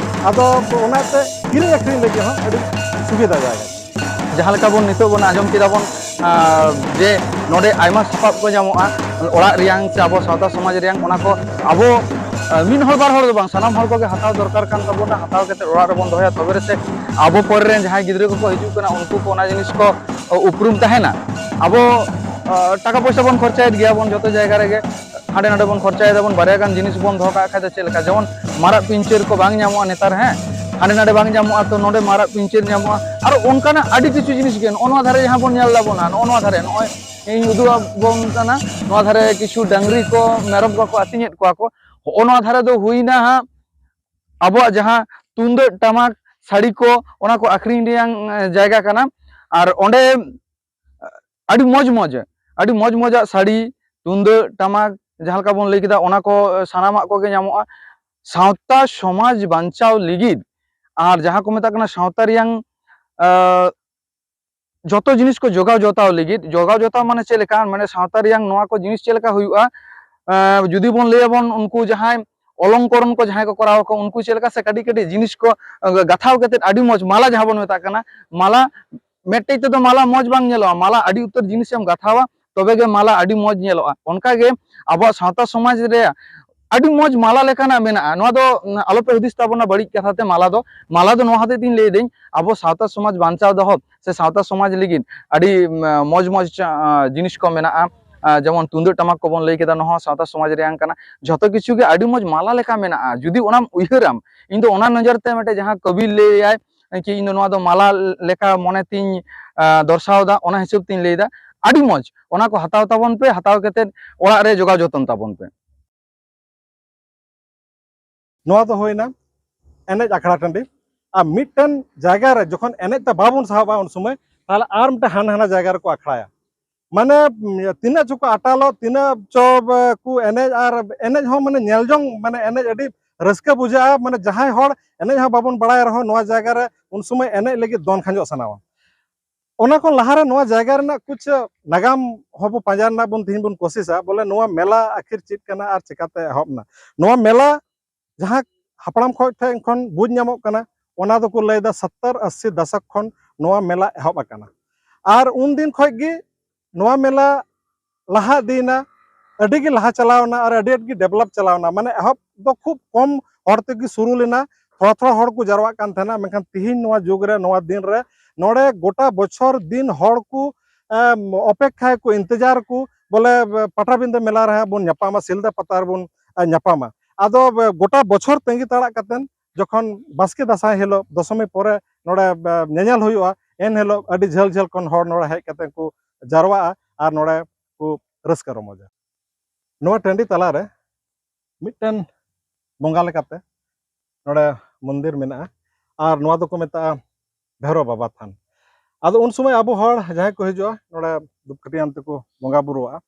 ᱟᱫᱚ ᱚᱱᱟᱛᱮ ᱠᱤᱨᱤᱧ ᱟᱹᱠᱷᱨᱤᱧ ᱞᱟᱹᱜᱤᱫ ᱦᱚᱸ ᱟᱹᱰᱤ ᱥᱩᱵᱤᱫᱷᱟ ᱡᱟᱭᱜᱟ᱾ ᱡᱟᱦᱟᱸ ᱞᱮᱠᱟ ᱵᱚᱱ ᱱᱤᱛᱚᱜ ᱵᱚᱱ ᱟᱸᱡᱚᱢ ᱠᱮᱫᱟ ᱵᱚᱱ, ᱟᱸ, ᱡᱮ ᱱᱚᱰᱮ ᱟᱭᱢᱟ ᱥᱟᱯᱟᱵ ᱠᱚ ᱧᱟᱢᱚᱜᱼᱟ ᱚᱲᱟᱜ ᱨᱮᱭᱟᱝ ᱥᱮ ᱟᱵᱚ ᱥᱟᱶᱛᱟ ᱥᱚᱢᱟᱡᱽ ᱨᱮᱭᱟᱝ, ᱚᱱᱟ ᱠᱚ ᱟᱵᱚ, ᱟᱸ, ᱢᱤᱫ ᱦᱚᱲ ᱵᱟᱨ ᱦᱚᱲ ᱫᱚ ᱵᱟᱝ, ᱥᱟᱱᱟᱢ ᱦᱚᱲ ᱠᱚᱜᱮ ᱦᱟᱛᱟᱣ ᱫᱚᱨᱠᱟᱨ ᱠᱟᱱ ᱛᱟᱵᱚᱱᱟ᱾ ᱦᱟᱛᱟᱣ ᱠᱟᱛᱮ ᱚᱲᱟᱜ ᱨᱮᱵᱚᱱ ᱫᱚᱦᱚᱭᱟ, ᱛᱚᱵᱮ ᱨᱮᱥᱮ ᱟᱵᱚ ᱯᱚᱨᱮ ᱨᱮᱱ ᱡᱟᱦᱟᱸᱭ ᱜᱤᱫᱽᱨᱟᱹ ᱠᱚᱠᱚ ᱦᱤᱡᱩᱜ ᱠᱟᱱᱟ ᱩᱱᱠᱩ ᱠᱚ ᱚᱱᱟ ᱡᱤᱱᱤᱥ ᱠᱚ ᱩᱯᱨᱩᱢ ᱛᱟᱦᱮᱱᱟ᱾ ᱟᱵᱚ, ᱟᱸ, ᱴᱟᱠᱟ ᱯᱚᱭᱥᱟ ᱵᱚᱱ ᱠᱷᱚᱨᱪᱟᱭᱮᱫ ᱜᱮᱭᱟ ᱵᱚᱱ ᱡᱚᱛᱚ ᱡᱟᱭᱜᱟ ᱨᱮᱜᱮ, ᱦᱟᱸᱰᱮ ᱱᱟᱰᱮ ᱵᱚᱱ ᱠᱷᱚᱨᱪᱟᱭ ᱫᱟᱵᱚᱱ, ᱵᱟᱨᱭᱟ ᱜᱟᱱ ᱡᱤᱱᱤᱥ ᱵᱚᱱ ᱫᱚᱦᱚ ᱠᱟᱜ ᱠᱷᱟᱡ ᱫᱚ ᱪᱮᱫ ᱞᱮᱠᱟ? ᱡᱮᱢᱚᱱ ᱢᱟᱨᱟᱜ ᱯᱤᱧᱪᱟᱹᱨ ᱠᱚ ᱵᱟᱝ ᱧᱟᱢᱚᱜᱼᱟ ᱱᱮᱛᱟᱨ, ᱦᱮᱸ, ᱦᱟᱸᱰᱮ ᱱᱟᱰᱮ ᱵᱟᱝ ᱧᱟᱢᱚᱜᱼᱟ, ᱛᱚ ᱱᱚᱰᱮ ᱢᱟᱨᱟᱜ ᱯᱤᱧᱪᱟᱹᱨ ᱧᱟᱢᱚᱜᱼᱟ᱾ ᱟᱨ ᱚᱱᱠᱟᱱᱟᱜ ᱟᱹᱰᱤ ᱠᱤᱪᱷᱩ ᱡᱤᱱᱤᱥ ᱜᱮ ᱱᱚᱜᱼᱚ ᱱᱚᱣᱟ ᱫᱷᱟᱨᱮ ᱡᱟᱦᱟᱸ ᱵᱚᱱ ᱧᱮᱞ ᱫᱟᱵᱚᱱ, ᱱᱚᱜᱼᱚ ᱱᱚᱣᱟ ᱫᱷᱟᱨᱮ ᱱᱚᱜᱼᱚᱭ ᱤᱧ ᱩᱫᱩᱜ ᱟᱵᱚᱱ ᱠᱟᱱᱟ, ᱱᱚᱣᱟ ᱫᱷᱟᱨᱮ ᱠᱤᱪᱷᱩ ᱰᱟᱝᱨᱤ ᱠᱚ, ᱢᱮᱨᱚᱢ ᱠᱚᱠᱚ ᱟᱹᱛᱤᱧᱮᱫ ᱠᱚᱣᱟ ᱠᱚ᱾ ᱦᱚᱸᱜᱼᱚ ᱱᱚᱣᱟ ᱫᱷᱟᱨᱮ ᱫᱚ ᱦᱩᱭᱱᱟ ᱦᱟᱸᱜ ᱟᱵᱚᱣᱟᱜ ᱡᱟᱦᱟᱸ ᱛᱩᱢᱫᱟᱹᱜ ᱴᱟᱢᱟᱠ ᱥᱟᱹᱲᱤ ᱠᱚ, ᱚᱱᱟ ᱠᱚ ᱟᱹᱠᱷᱨᱤᱧ ᱨᱮᱭᱟᱝ, ᱮ, ᱡᱟᱭᱜᱟ ᱠᱟᱱᱟ᱾ ᱟᱨ ᱚᱸᱰᱮ ᱟᱹᱰᱤ ᱢᱚᱡᱽ ᱢᱚᱡᱽ, ᱟᱹᱰᱤ ᱢᱚᱡᱽ ᱢᱚᱡᱟᱜ ᱥᱟᱹᱲᱤ, ᱛᱩᱢᱫᱟᱹᱜ ᱴᱟᱢᱟᱠ, ᱡᱟᱦᱟᱸ ᱞᱮᱠᱟ ᱵᱚᱱ ᱞᱟᱹᱭ ᱠᱮᱫᱟ, ᱚᱱᱟ ᱠᱚ ᱥᱟᱱᱟᱢᱟᱜ ᱠᱚᱜᱮ ᱧᱟᱢᱚᱜᱼᱟ᱾ ᱥᱟᱶᱛᱟ ᱥᱚᱢᱟᱡᱽ ᱵᱟᱧᱪᱟᱣ ᱞᱟᱹᱜᱤᱫ ᱟᱨ ᱡᱟᱦᱟᱸ ᱠᱚ ᱢᱮᱛᱟᱜ ᱠᱟᱱᱟ ᱥᱟᱶᱛᱟ ᱨᱮᱭᱟᱝ, ᱟᱸ, ᱡᱚᱛᱚ ᱡᱤᱱᱤᱥ ᱠᱚ ᱡᱚᱜᱟᱣ ᱡᱚᱛᱟᱣ ᱞᱟᱹᱜᱤᱫ, ᱡᱚᱜᱟᱣ ᱡᱚᱛᱟᱣ ᱢᱟᱱᱮ ᱪᱮᱫ ᱞᱮᱠᱟ? ᱢᱟᱱᱮ ᱥᱟᱶᱛᱟ ᱨᱮᱭᱟᱝ ᱱᱚᱣᱟ ᱠᱚ ᱡᱤᱱᱤᱥ ᱪᱮᱫ ᱞᱮᱠᱟ ᱦᱩᱭᱩᱜᱼᱟ? ᱟᱸ, ᱡᱩᱫᱤ ᱵᱚᱱ ᱞᱟᱹᱭᱟᱵᱚᱱ ᱩᱱᱠᱩ ᱡᱟᱦᱟᱸᱭ ᱚᱞᱚᱝᱠᱚᱨᱚᱱ ᱠᱚ ᱡᱟᱦᱟᱸᱭ ᱠᱚ ᱠᱚᱨᱟᱣ ᱟᱠᱚ, ᱩᱱᱠᱩ ᱪᱮᱫ ᱞᱮᱠᱟ ᱥᱮ ᱠᱟᱹᱴᱤᱡ ᱠᱟᱹᱴᱤᱡ ᱡᱤᱱᱤᱥ ᱠᱚ, ᱟᱸ, ᱜᱟᱛᱷᱟᱣ ᱠᱟᱛᱮᱫ ᱟᱹᱰᱤ ᱢᱚᱡᱽ ᱢᱟᱞᱟ ᱡᱟᱦᱟᱸ ᱵᱚᱱ ᱢᱮᱛᱟᱜ ᱠᱟᱱᱟ, ᱢᱟᱞᱟ ᱢᱤᱫᱴᱮᱡ ᱛᱮᱫᱚ ᱢᱟᱞᱟ ᱢᱚᱡᱽ ᱵᱟᱝ ᱧᱮᱞᱚᱜᱼᱟ, ᱢᱟᱞᱟ ᱟᱹᱰᱤ ᱩᱛᱟᱹᱨ ᱡᱤᱱᱤᱥ ᱮᱢ ᱜᱟᱛᱷᱟᱣᱟ, ᱛᱚᱵᱮ ᱜᱮ ᱢᱟᱞᱟ ᱟᱹᱰᱤ ᱢᱚᱡᱽ ᱧᱮᱞᱚᱜᱼᱟ᱾ ᱚᱱᱠᱟ ᱜᱮ ᱟᱵᱚᱣᱟᱜ ᱥᱟᱶᱛᱟ ᱥᱚᱢᱟᱡᱽ ᱨᱮ ᱟᱹᱰᱤ ᱢᱚᱡᱽ ᱢᱟᱞᱟ ᱞᱮᱠᱟᱱᱟᱜ ᱢᱮᱱᱟᱜᱼᱟ᱾ ᱱᱚᱣᱟ ᱫᱚ, ᱩᱢ, ᱟᱞᱚᱯᱮ ᱦᱩᱫᱤᱥ ᱛᱟᱵᱚᱱᱟ ᱵᱟᱹᱲᱤᱡ ᱠᱟᱛᱷᱟ ᱛᱮ᱾ ᱢᱟᱞᱟ ᱫᱚ, ᱢᱟᱞᱟ ᱫᱚ ᱱᱚᱣᱟ ᱦᱚᱛᱮᱡ ᱛᱤᱧ ᱞᱟᱹᱭ ᱫᱟᱹᱧ, ᱟᱵᱚ ᱥᱟᱶᱛᱟ ᱥᱚᱢᱟᱡᱽ ᱵᱟᱧᱪᱟᱣ ᱫᱚᱦᱚ ᱥᱮ ᱥᱟᱶᱛᱟ ᱥᱚᱢᱟᱡᱽ ᱞᱟᱹᱜᱤᱫ ᱟᱹᱰᱤ, ᱩᱢ, ᱢᱚᱡᱽ ᱢᱚᱡᱽ, ᱟ, ᱡᱤᱱᱤᱥ ᱠᱚ ᱢᱮᱱᱟᱜᱼᱟ᱾ ᱟ, ᱡᱮᱢᱚᱱ ᱛᱩᱢᱫᱟᱹᱜ ᱴᱟᱢᱟᱠ ᱠᱚᱵᱚᱱ ᱞᱟᱹᱭ ᱠᱮᱫᱟ, ᱱᱚᱣᱟ ᱦᱚᱸ ᱥᱟᱶᱛᱟ ᱥᱚᱢᱟᱡᱽ ᱨᱮᱭᱟᱝ ᱠᱟᱱᱟ᱾ ᱡᱷᱚᱛᱚ ᱠᱤᱪᱷᱩ ᱜᱮ ᱟᱹᱰᱤ ᱢᱚᱡᱽ ᱢᱟᱞᱟ ᱞᱮᱠᱟ ᱢᱮᱱᱟᱜᱼᱟ᱾ ᱡᱩᱫᱤ ᱚᱱᱟᱢ ᱩᱭᱦᱟᱹᱨᱟᱢ, ᱤᱧ ᱫᱚ ᱚᱱᱟ ᱱᱚᱡᱚᱨ ᱛᱮ ᱢᱤᱫᱴᱮᱡ ᱡᱟᱦᱟᱸ ᱠᱚᱵᱤ ᱞᱟᱹᱭᱟᱭ, ᱠᱤ ᱤᱧ ᱫᱚ ᱱᱚᱣᱟ ᱫᱚ ᱢᱟᱞᱟ ᱞᱮᱠᱟ ᱢᱚᱱᱮ ᱛᱤᱧ, ᱟ, ᱫᱚᱨᱥᱟᱣ ᱫᱟ, ᱚᱱᱟ ᱦᱤᱥᱟᱹᱵ ᱛᱤᱧ ᱞᱟᱹᱭ ᱫᱟ᱾ ᱟᱹᱰᱤ ᱢᱚᱡᱽ, ᱚᱱᱟ ᱠᱚ ᱦᱟᱛᱟᱣ ᱛᱟᱵᱚᱱ ᱯᱮ, ᱦᱟᱛᱟᱣ ᱠᱟᱛᱮᱫ ᱚᱲᱟᱜ ᱨᱮ ᱡᱚᱜᱟᱣ ᱡᱚᱛᱚᱱ ᱛᱟᱵᱚᱱ ᱯᱮ᱾ ᱱᱚᱣᱟ ᱫᱚ ᱦᱩᱭᱱᱟ ᱮᱱᱮᱡ ᱟᱠᱷᱲᱟ ᱴᱟᱺᱰᱤ᱾ ᱟᱨ ᱢᱤᱫᱴᱮᱱ ᱡᱟᱭᱜᱟ ᱨᱮ ᱡᱚᱠᱷᱚᱱ ᱮᱱᱮᱡ ᱛᱮ ᱵᱟᱵᱚᱱ ᱥᱟᱦᱚᱵᱼᱟ, ᱩᱱ ᱥᱚᱢᱚᱭ ᱛᱟᱦᱞᱮ ᱟᱨ ᱢᱤᱫᱴᱮᱱ ᱦᱟᱱᱟ ᱦᱟᱱᱟ ᱡᱟᱭᱜᱟ ᱨᱮᱠᱚ ᱟᱠᱷᱲᱟᱭᱟ᱾ ᱢᱟᱱᱮ, ᱩᱢ, ᱛᱤᱱᱟᱹᱜ ᱪᱚᱠᱚ ᱟᱴᱟᱞᱚᱜ, ᱛᱤᱱᱟᱹᱜ ᱪᱚ, ᱮ, ᱠᱚ ᱮᱱᱮᱡ, ᱟᱨ ᱮᱱᱮᱡ ᱦᱚᱸ ᱢᱟᱱᱮ ᱧᱮᱞ ᱡᱚᱝ, ᱢᱟᱱᱮ ᱮᱱᱮᱡ ᱟᱹᱰᱤ ᱨᱟᱹᱥᱠᱟᱹ ᱵᱩᱡᱷᱟᱹᱜᱼᱟ᱾ ᱢᱟᱱᱮ ᱡᱟᱦᱟᱸᱭ ᱦᱚᱲ ᱮᱱᱮᱡ ᱦᱚᱸ ᱵᱟᱵᱚᱱ ᱵᱟᱲᱟᱭ ᱨᱮᱦᱚᱸ ᱱᱚᱣᱟ ᱡᱟᱭᱜᱟ ᱨᱮ ᱩᱱ ᱥᱚᱢᱚᱭ ᱮᱱᱮᱡ ᱞᱟᱹᱜᱤᱫ ᱫᱚᱱ ᱠᱷᱟᱸᱡᱚᱜ ᱥᱟᱱᱟᱣᱟ᱾ ᱚᱱᱟ ᱠᱷᱚᱱ ᱞᱟᱦᱟᱨᱮ ᱱᱚᱣᱟ ᱡᱟᱭᱜᱟ ᱨᱮᱱᱟᱜ ᱠᱩᱪ ᱱᱟᱜᱟᱢ ᱦᱚᱸᱵᱚ ᱯᱟᱸᱡᱟ ᱨᱮᱱᱟᱜ ᱵᱚᱱ ᱛᱮᱦᱮᱧ ᱵᱚᱱ ᱠᱳᱥᱤᱥᱟ, ᱵᱚᱞᱮ ᱱᱚᱣᱟ ᱢᱮᱞᱟ ᱟᱹᱠᱷᱤᱨ ᱪᱮᱫ ᱠᱟᱱᱟ ᱟᱨ ᱪᱮᱠᱟᱛᱮ ᱮᱦᱚᱵ ᱮᱱᱟ᱾ ᱱᱚᱣᱟ ᱢᱮᱞᱟ ᱡᱟᱦᱟᱸ ᱦᱟᱯᱲᱟᱢ ᱠᱷᱚᱡ ᱴᱷᱮᱡ ᱠᱷᱚᱱ ᱵᱩᱡᱽ ᱧᱟᱢᱚᱜ ᱠᱟᱱᱟ, ᱚᱱᱟ ᱫᱚᱠᱚ ᱞᱟᱹᱭᱫᱟ ᱥᱚᱛᱛᱚᱨ ᱟᱥᱤ ᱫᱚᱥᱚᱠ ᱠᱷᱚᱱ ᱱᱚᱣᱟ ᱢᱮᱞᱟ ᱮᱦᱚᱵ ᱟᱠᱟᱱᱟ᱾ ᱟᱨ ᱩᱱ ᱫᱤᱱ ᱠᱷᱚᱱ ᱜᱮ ᱱᱚᱣᱟ ᱢᱮᱞᱟ ᱞᱟᱦᱟ ᱤᱫᱤᱭᱮᱱᱟ, ᱟᱹᱰᱤ ᱜᱮ ᱞᱟᱦᱟ ᱪᱟᱞᱟᱣᱱᱟ ᱟᱨ ᱟᱹᱰᱤ ᱟᱸᱴ ᱜᱮ ᱰᱮᱵᱷᱞᱚᱯ ᱪᱟᱞᱟᱣᱱᱟ᱾ ᱢᱟᱱᱮ ᱮᱦᱚᱵ ᱫᱚ ᱠᱷᱩᱵ ᱠᱚᱢ ᱦᱚᱲ ᱛᱮᱜᱮ ᱥᱩᱨᱩ ᱞᱮᱱᱟ, ᱛᱷᱚᱲᱟ ᱛᱷᱚᱲᱟ ᱦᱚᱲ ᱠᱚ ᱡᱟᱨᱣᱟᱜ ᱠᱟᱱ ᱛᱟᱦᱮᱱᱟ, ᱢᱮᱱᱠᱷᱟᱱ ᱛᱤᱦᱤᱧ ᱱᱚᱣᱟ ᱡᱩᱜᱽ ᱨᱮ, ᱱᱚᱣᱟ ᱫᱤᱱ ᱨᱮ ᱱᱚᱰᱮ ᱜᱚᱴᱟ ᱵᱚᱪᱷᱚᱨ ᱫᱤᱱ ᱦᱚᱲ ᱠᱚ ᱮᱢ, ᱚᱯᱮᱠᱠᱷᱟᱭᱟᱠᱚ, ᱤᱱᱛᱮᱡᱟᱨ ᱠᱚ, ᱵᱚᱞᱮ ᱯᱟᱴᱟᱵᱤᱸᱫᱟᱹ ᱢᱮᱞᱟ ᱨᱮ ᱦᱟᱸᱜ ᱵᱚᱱ ᱧᱟᱯᱟᱢᱟ, ᱥᱤᱞᱫᱟᱹ ᱯᱟᱛᱟ ᱨᱮᱵᱚᱱ ᱮ, ᱧᱟᱯᱟᱢᱟ᱾ ᱟᱫᱚ ᱮ, ᱜᱚᱴᱟ ᱵᱚᱪᱷᱚᱨ ᱛᱟᱺᱜᱤ ᱛᱟᱲᱟᱜ ᱠᱟᱛᱮᱱ ᱡᱚᱠᱷᱚᱱ ᱵᱟᱥᱠᱮ ᱫᱟᱸᱥᱟᱭ ᱦᱤᱞᱳᱜ ᱫᱚᱥᱚᱢᱤ ᱯᱚᱨᱮ ᱱᱚᱰᱮ ᱮ, ᱧᱮᱧᱮᱞ ᱦᱩᱭᱩᱜᱼᱟ, ᱮᱱ ᱦᱤᱞᱳᱜ ᱟᱹᱰᱤ ᱡᱷᱟᱹᱞ ᱡᱷᱟᱹᱞ ᱠᱷᱚᱱ ᱦᱚᱲ ᱱᱚᱰᱮ ᱦᱮᱡ ᱠᱟᱛᱮ ᱠᱚ ᱡᱟᱨᱣᱟᱜᱼᱟ ᱟᱨ ᱱᱚᱰᱮ ᱠᱚ ᱨᱟᱹᱥᱠᱟᱹ ᱨᱚᱢᱚᱡᱟ᱾ ᱱᱚᱣᱟ ᱴᱟᱺᱰᱤ ᱛᱟᱞᱟᱨᱮ ᱢᱤᱫᱴᱮᱱ ᱵᱚᱸᱜᱟ ᱞᱮᱠᱟᱛᱮ ᱱᱚᱰᱮ ᱢᱚᱱᱫᱤᱨ ᱢᱮᱱᱟᱜᱼᱟ, ᱟᱨ ᱱᱚᱣᱟ ᱫᱚᱠᱚ ᱢᱮᱛᱟᱜᱼᱟ ᱵᱷᱮᱨᱚ ᱵᱟᱵᱟ ᱛᱷᱟᱱ᱾ ᱟᱫᱚ ᱩᱱ ᱥᱚᱢᱚᱭ ᱟᱵᱚ ᱦᱚᱲ ᱡᱟᱦᱟᱸᱭ ᱠᱚ ᱦᱤᱡᱩᱜᱼᱟ ᱱᱚᱰᱮ ᱫᱷᱩᱯᱠᱟᱹᱴᱷᱤ ᱟᱱ ᱛᱮᱠᱚ ᱵᱚᱸᱜᱟ ᱵᱩᱨᱩᱣᱟᱜᱼᱟ᱾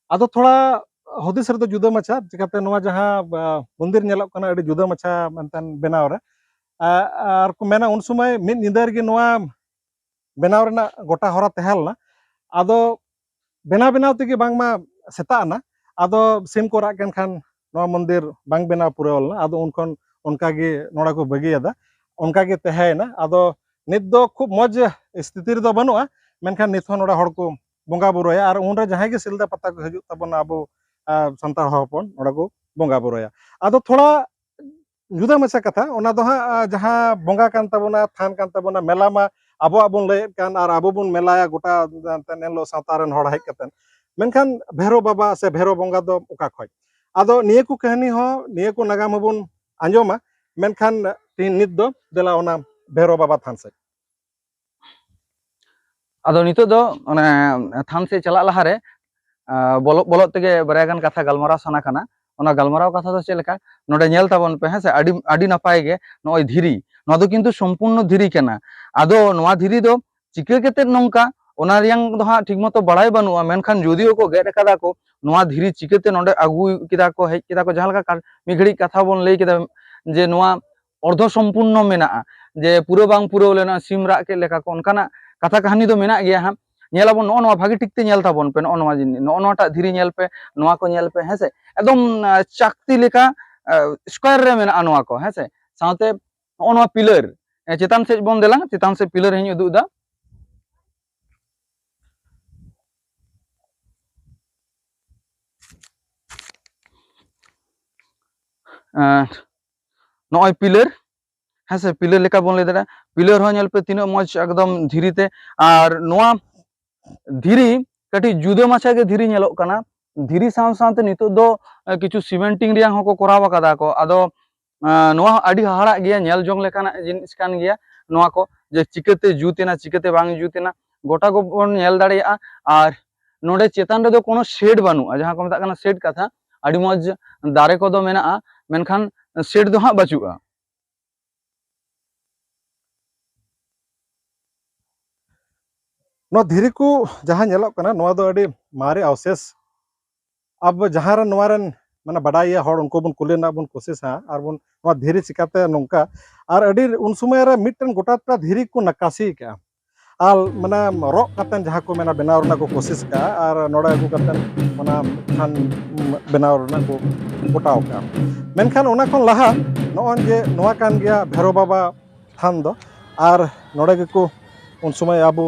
ᱟᱫᱚ ᱛᱷᱚᱲᱟ ᱦᱩᱫᱤᱥ ᱨᱮᱫᱚ ᱡᱩᱫᱟᱹ ᱢᱟᱪᱷᱟ, ᱪᱤᱠᱟᱛᱮ ᱱᱚᱣᱟ ᱡᱟᱦᱟᱸ ᱟ, ᱢᱚᱱᱫᱤᱨ ᱧᱮᱞᱚᱜ ᱠᱟᱱᱟ ᱟᱹᱰᱤ ᱡᱩᱫᱟᱹ ᱢᱟᱪᱷᱟ ᱢᱮᱱᱛᱮ ᱵᱮᱱᱟᱣ ᱨᱮ, ᱟ, ᱟᱨ ᱠᱚ ᱢᱮᱱᱟ ᱩᱱ ᱥᱚᱢᱚᱭ ᱢᱤᱫ ᱧᱤᱫᱟᱹ ᱨᱮᱜᱮ ᱱᱚᱣᱟ ᱵᱮᱱᱟᱣ ᱨᱮᱱᱟᱜ ᱜᱚᱴᱟ ᱦᱚᱨᱟ ᱛᱟᱦᱮᱸ ᱞᱮᱱᱟ᱾ ᱟᱫᱚ ᱵᱮᱱᱟᱣ ᱵᱮᱱᱟᱣ ᱛᱮᱜᱮ ᱵᱟᱝᱢᱟ ᱥᱮᱛᱟᱜ ᱮᱱᱟ, ᱟᱫᱚ ᱥᱤᱢ ᱠᱚ ᱨᱟᱜ ᱠᱮᱱ ᱠᱷᱟᱱ ᱱᱚᱣᱟ ᱢᱚᱱᱫᱤᱨ ᱵᱟᱝ ᱵᱮᱱᱟᱣ ᱯᱩᱨᱟᱹᱣ ᱞᱮᱱᱟ᱾ ᱟᱫᱚ ᱩᱱ ᱠᱷᱚᱱ ᱚᱱᱠᱟ ᱜᱮ ᱱᱚᱰᱮ ᱠᱚ ᱵᱟᱹᱜᱤᱭᱟᱫᱟ, ᱚᱱᱠᱟ ᱜᱮ ᱛᱟᱦᱮᱸᱭᱮᱱᱟ᱾ ᱟᱫᱚ ᱱᱤᱛ ᱫᱚ ᱠᱷᱩᱵ ᱢᱚᱡᱽ ᱥᱛᱷᱤᱛᱤ ᱨᱮᱫᱚ ᱵᱟᱹᱱᱩᱜᱼᱟ, ᱢᱮᱱᱠᱷᱟᱱ ᱱᱤᱛ ᱦᱚᱸ ᱱᱚᱰᱮ ᱦᱚᱲ ᱠᱚ ᱵᱚᱸᱜᱟ ᱵᱩᱨᱩᱭᱟ, ᱟᱨ ᱩᱱᱨᱮ ᱡᱟᱦᱟᱸᱭ ᱜᱮ ᱥᱤᱞᱫᱟᱹ ᱯᱟᱛᱟ ᱠᱚ ᱦᱤᱡᱩᱜ ᱛᱟᱵᱚᱱᱟ ᱟᱵᱚ ᱟ, ᱥᱟᱱᱛᱟᱲ ᱦᱚᱲ ᱦᱚᱯᱚᱱ ᱱᱚᱰᱮ ᱠᱚ ᱵᱚᱸᱜᱟ ᱵᱩᱨᱩᱭᱟ᱾ ᱟᱫᱚ ᱛᱷᱚᱲᱟ ᱡᱩᱫᱟᱹ ᱢᱟᱪᱷᱟ ᱠᱟᱛᱷᱟ, ᱚᱱᱟ ᱫᱚ ᱦᱟᱸᱜ ᱟ, ᱡᱟᱦᱟᱸ ᱵᱚᱸᱜᱟ ᱠᱟᱱ ᱛᱟᱵᱚᱱᱟ, ᱛᱷᱟᱱ ᱠᱟᱱ ᱛᱟᱵᱚᱱᱟ, ᱢᱮᱞᱟ ᱢᱟ ᱟᱵᱚᱣᱟᱜ ᱵᱚᱱ ᱞᱟᱹᱭᱮᱫ ᱠᱟᱱ, ᱟᱨ ᱟᱵᱚ ᱵᱚᱱ ᱢᱮᱞᱟᱭᱟ ᱜᱚᱴᱟ ᱮᱱᱛᱮ ᱮᱱ ᱦᱤᱞᱳᱜ ᱥᱟᱶᱛᱟ ᱨᱮᱱ ᱦᱚᱲ ᱦᱮᱡ ᱠᱟᱛᱮ᱾ ᱢᱮᱱᱠᱷᱟᱱ ᱵᱷᱮᱨᱚ ᱵᱟᱵᱟ ᱥᱮ ᱵᱷᱮᱨᱚ ᱵᱚᱸᱜᱟ ᱫᱚ ᱚᱠᱟ ᱠᱷᱚᱡ? ᱟᱫᱚ ᱱᱤᱭᱟᱹ ᱠᱚ ᱠᱟᱹᱦᱱᱤ ᱦᱚᱸ, ᱱᱤᱭᱟᱹ ᱠᱚ ᱱᱟᱜᱟᱢ ᱦᱚᱸᱵᱚᱱ ᱟᱸᱡᱚᱢᱟ, ᱢᱮᱱᱠᱷᱟᱱ ᱛᱤᱦᱤᱧ ᱱᱤᱛ ᱫᱚ ᱫᱮᱞᱟ ᱚᱱᱟ ᱵᱷᱮᱨᱚ ᱵᱟᱵᱟ ᱛᱷᱟᱱ ᱥᱮᱫ᱾ ᱟᱫᱚ ᱱᱤᱛᱚᱜ ᱫᱚ ᱚᱱᱮ ᱛᱷᱟᱱ ᱥᱮᱫ ᱪᱟᱞᱟᱜ ᱞᱟᱦᱟᱨᱮ ᱟ, ᱵᱚᱞᱚᱜ ᱵᱚᱞᱚᱜ ᱛᱮᱜᱮ ᱵᱟᱨᱭᱟ ᱜᱟᱱ ᱠᱟᱛᱷᱟ ᱜᱟᱞᱢᱟᱨᱟᱣ ᱥᱟᱱᱟ ᱠᱟᱱᱟ᱾ ᱚᱱᱟ ᱜᱟᱞᱢᱟᱨᱟᱣ ᱠᱟᱛᱷᱟ ᱫᱚ ᱪᱮᱫ ᱞᱮᱠᱟ, ᱱᱚᱰᱮ ᱧᱮᱞ ᱛᱟᱵᱚᱱ ᱯᱮ, ᱦᱮᱸ ᱥᱮ, ᱟᱹᱰᱤ ᱟᱹᱰᱤ ᱱᱟᱯᱟᱭ ᱜᱮ ᱱᱚᱜᱼᱚᱭ ᱫᱷᱤᱨᱤ, ᱱᱚᱣᱟ ᱫᱚ ᱠᱤᱱᱛᱩ ᱥᱚᱢᱯᱩᱨᱱᱚ ᱫᱷᱤᱨᱤ ᱠᱟᱱᱟ᱾ ᱟᱫᱚ ᱱᱚᱣᱟ ᱫᱷᱤᱨᱤ ᱫᱚ ᱪᱤᱠᱟᱹ ᱠᱟᱛᱮ ᱱᱚᱝᱠᱟ, ᱚᱱᱟ ᱨᱮᱭᱟᱝ ᱫᱚ ᱦᱟᱸᱜ ᱴᱷᱤᱠ ᱢᱚᱛᱚ ᱵᱟᱲᱟᱭ ᱵᱟᱹᱱᱩᱜᱼᱟ, ᱢᱮᱱᱠᱷᱟᱱ ᱡᱩᱫᱤᱭᱳ ᱠᱚ ᱜᱮᱫ ᱟᱠᱟᱫᱟ ᱠᱚ, ᱱᱚᱣᱟ ᱫᱷᱤᱨᱤ ᱪᱤᱠᱟᱹᱛᱮ ᱱᱚᱰᱮ ᱟᱹᱜᱩ ᱠᱮᱫᱟ ᱠᱚ, ᱦᱮᱡ ᱠᱮᱫᱟ ᱠᱚ, ᱡᱟᱦᱟᱸ ᱞᱮᱠᱟ ᱠᱟ- ᱢᱤᱫ ᱜᱷᱟᱹᱲᱤᱡ ᱠᱟᱛᱷᱟ ᱵᱚᱱ ᱞᱟᱹᱭ ᱠᱮᱫᱟ ᱡᱮ ᱱᱚᱣᱟ ᱚᱨᱫᱷᱚ ᱥᱚᱢᱯᱩᱨᱱᱚ ᱢᱮᱱᱟᱜᱼᱟ, ᱡᱮ ᱯᱩᱨᱟᱹ ᱵᱟᱝ ᱯᱩᱨᱟᱹᱣ ᱞᱮᱱᱟ, ᱥᱤᱢ ᱨᱟᱜ ᱠᱮᱫ ᱞᱮᱠᱟ ᱠᱚ, ᱚᱱᱠᱟᱱᱟᱜ ᱠᱟᱛᱷᱟ ᱠᱟᱹᱦᱱᱤ ᱫᱚ ᱢᱮᱱᱟᱜ ᱜᱮᱭᱟ ᱦᱟᱸᱜ᱾ ᱧᱮᱞ ᱟᱵᱚᱱ, ᱱᱚᱜᱼᱚ ᱱᱚᱣᱟ ᱵᱷᱟᱹᱜᱤ ᱴᱷᱤᱠ ᱛᱮ ᱧᱮᱞ ᱛᱟᱵᱚᱱ ᱯᱮ, ᱱᱚᱜᱼᱚ ᱱᱚᱣᱟ ᱡᱤᱱᱤᱥ, ᱱᱚᱜᱼᱚ ᱱᱚᱣᱟᱴᱟᱜ ᱫᱷᱤᱨᱤ ᱧᱮᱞ ᱯᱮ, ᱱᱚᱣᱟ ᱠᱚ ᱧᱮᱞ ᱯᱮ, ᱦᱮᱸ ᱥᱮ, ᱮᱠᱫᱚᱢ ᱟᱸ, ᱪᱟᱠᱛᱤ ᱞᱮᱠᱟ ᱥᱠᱚᱭᱟᱨ ᱨᱮ ᱢᱮᱱᱟᱜᱼᱟ ᱱᱚᱣᱟ ᱠᱚ, ᱦᱮᱸ ᱥᱮ᱾ ᱥᱟᱶᱛᱮ ᱱᱚᱜᱼᱚ ᱱᱚᱣᱟ ᱯᱤᱞᱟᱨ, ᱮ, ᱪᱮᱛᱟᱱ ᱥᱮᱫ ᱵᱚᱱ ᱫᱮᱞᱟᱝ, ᱪᱮᱛᱟᱱ ᱥᱮᱫ ᱯᱤᱞᱟᱨ ᱤᱧ ᱩᱫᱩᱜ ᱮᱫᱟ᱾ ᱮᱸ, ᱱᱚᱜᱼᱚᱭ ᱯᱤᱞᱟᱨ, ᱦᱮᱸ ᱥᱮ, ᱯᱤᱞᱟᱨ ᱞᱮᱠᱟ ᱵᱚᱱ ᱞᱟᱹᱭ ᱫᱟᱲᱮᱭᱟᱜᱼᱟ᱾ ᱯᱤᱞᱟᱨ ᱦᱚᱸ ᱧᱮᱞ ᱯᱮ ᱛᱤᱱᱟᱹᱜ ᱢᱚᱡᱽ ᱮᱠᱫᱚᱢ ᱫᱷᱤᱨᱤ ᱛᱮ, ᱟᱨ ᱱᱚᱣᱟ ᱫᱷᱤᱨᱤ ᱠᱟᱹᱴᱤᱡ ᱡᱩᱫᱟᱹ ᱢᱟᱪᱷᱟ ᱜᱮ ᱫᱷᱤᱨᱤ ᱧᱮᱞᱚᱜ ᱠᱟᱱᱟ᱾ ᱫᱷᱤᱨᱤ ᱥᱟᱶ ᱥᱟᱶᱛᱮ ᱱᱤᱛᱚᱜ ᱫᱚ, ᱮ, ᱠᱤᱪᱷᱩ ᱥᱤᱢᱮᱱᱴᱤᱝ ᱨᱮᱭᱟᱜ ᱦᱚᱸᱠᱚ ᱠᱚᱨᱟᱣ ᱟᱠᱟᱫᱟ ᱠᱚ᱾ ᱟᱫᱚ, ᱮ, ᱱᱚᱣᱟ ᱦᱚᱸ ᱟᱹᱰᱤ ᱦᱟᱦᱟᱲᱟᱜ ᱜᱮᱭᱟ, ᱧᱮᱞ ᱡᱚᱝ ᱞᱮᱠᱟᱱᱟᱜ ᱡᱤᱱᱤᱥ ᱠᱟᱱ ᱜᱮᱭᱟ ᱱᱚᱣᱟ ᱠᱚ, ᱡᱮ ᱪᱤᱠᱟᱹᱛᱮ ᱡᱩᱛ ᱮᱱᱟ, ᱪᱤᱠᱟᱹᱛᱮ ᱵᱟᱝ ᱡᱩᱛ ᱮᱱᱟ, ᱜᱚᱴᱟ ᱠᱚᱵᱚᱱ ᱧᱮᱞ ᱫᱟᱲᱮᱭᱟᱜᱼᱟ᱾ ᱟᱨ ᱱᱚᱰᱮ ᱪᱮᱛᱟᱱ ᱨᱮᱫᱚ ᱠᱳᱱᱳ ᱥᱮᱰ ᱵᱟᱹᱱᱩᱜᱼᱟ, ᱡᱟᱦᱟᱸ ᱠᱚ ᱢᱮᱛᱟᱜ ᱠᱟᱱᱟ ᱥᱮᱰ ᱠᱟᱛᱷᱟ᱾ ᱟᱹᱰᱤ ᱢᱚᱡᱽ ᱫᱟᱨᱮ ᱠᱚᱫᱚ ᱢᱮᱱᱟᱜᱼᱟ, ᱢᱮᱱᱠᱷᱟᱱ ᱥᱮᱰ ᱫᱚ ᱦᱟᱸᱜ ᱵᱟᱹᱪᱩᱜᱼᱟ᱾ ᱱᱚᱣᱟ ᱫᱷᱤᱨᱤ ᱠᱚ ᱡᱟᱦᱟᱸ ᱧᱮᱞᱚᱜ ᱠᱟᱱᱟ, ᱱᱚᱣᱟ ᱫᱚ ᱟᱹᱰᱤ ᱢᱟᱨᱮ ᱚᱵᱚᱥᱮᱥ᱾ ᱟᱵᱚ ᱡᱟᱦᱟᱸ ᱨᱮᱱ ᱱᱚᱣᱟ ᱨᱮᱱ, ᱢᱟᱱᱮ, ᱵᱟᱰᱟᱭᱤᱭᱟᱹ ᱦᱚᱲ, ᱩᱱᱠᱩ ᱵᱚᱱ ᱠᱩᱞᱤ ᱨᱮᱱᱟᱜ ᱵᱚᱱ ᱠᱳᱥᱤᱥᱟ, ᱟᱨ ᱵᱚᱱ, ᱱᱚᱣᱟ ᱫᱷᱤᱨᱤ ᱪᱤᱠᱟᱛᱮ ᱱᱚᱝᱠᱟ? ᱟᱨ ᱟᱹᱰᱤ ᱩᱱ ᱥᱚᱢᱚᱭ ᱨᱮ ᱢᱤᱫᱴᱮᱱ ᱜᱚᱴᱟ ᱴᱚᱴᱷᱟ ᱫᱷᱤᱨᱤ ᱠᱚ ᱱᱟᱠᱟᱥᱤ ᱠᱟᱜᱼᱟ, ᱟᱨ, ᱢᱟᱱᱮ, ᱨᱚᱜ ᱠᱟᱛᱮ ᱡᱟᱦᱟᱸ ᱠᱚ ᱢᱮᱱᱟ, ᱵᱮᱱᱟᱣ ᱨᱮᱱᱟᱜ ᱠᱚ ᱠᱳᱥᱤᱥ ᱠᱟᱜᱼᱟ, ᱟᱨ ᱱᱚᱰᱮ ᱟᱹᱜᱩ ᱠᱟᱛᱮ ᱚᱱᱟ ᱛᱷᱟᱱ ᱵᱮᱱᱟᱣ ᱨᱮᱱᱟᱜ ᱠᱚ ᱜᱚᱴᱟᱣ ᱠᱟᱜᱼᱟ᱾ ᱢᱮᱱᱠᱷᱟᱱ ᱚᱱᱟ ᱠᱷᱚᱱ ᱞᱟᱦᱟ ᱱᱚᱜᱼᱚᱭ ᱡᱮ ᱱᱚᱣᱟ ᱠᱟᱱ ᱜᱮᱭᱟ ᱵᱷᱮᱨᱳ ᱵᱟᱵᱟ ᱛᱷᱟᱱ ᱫᱚ, ᱟᱨ ᱱᱚᱰᱮ ᱜᱮᱠᱚ ᱩᱱ ᱥᱚᱢᱚᱭ ᱟᱵᱚ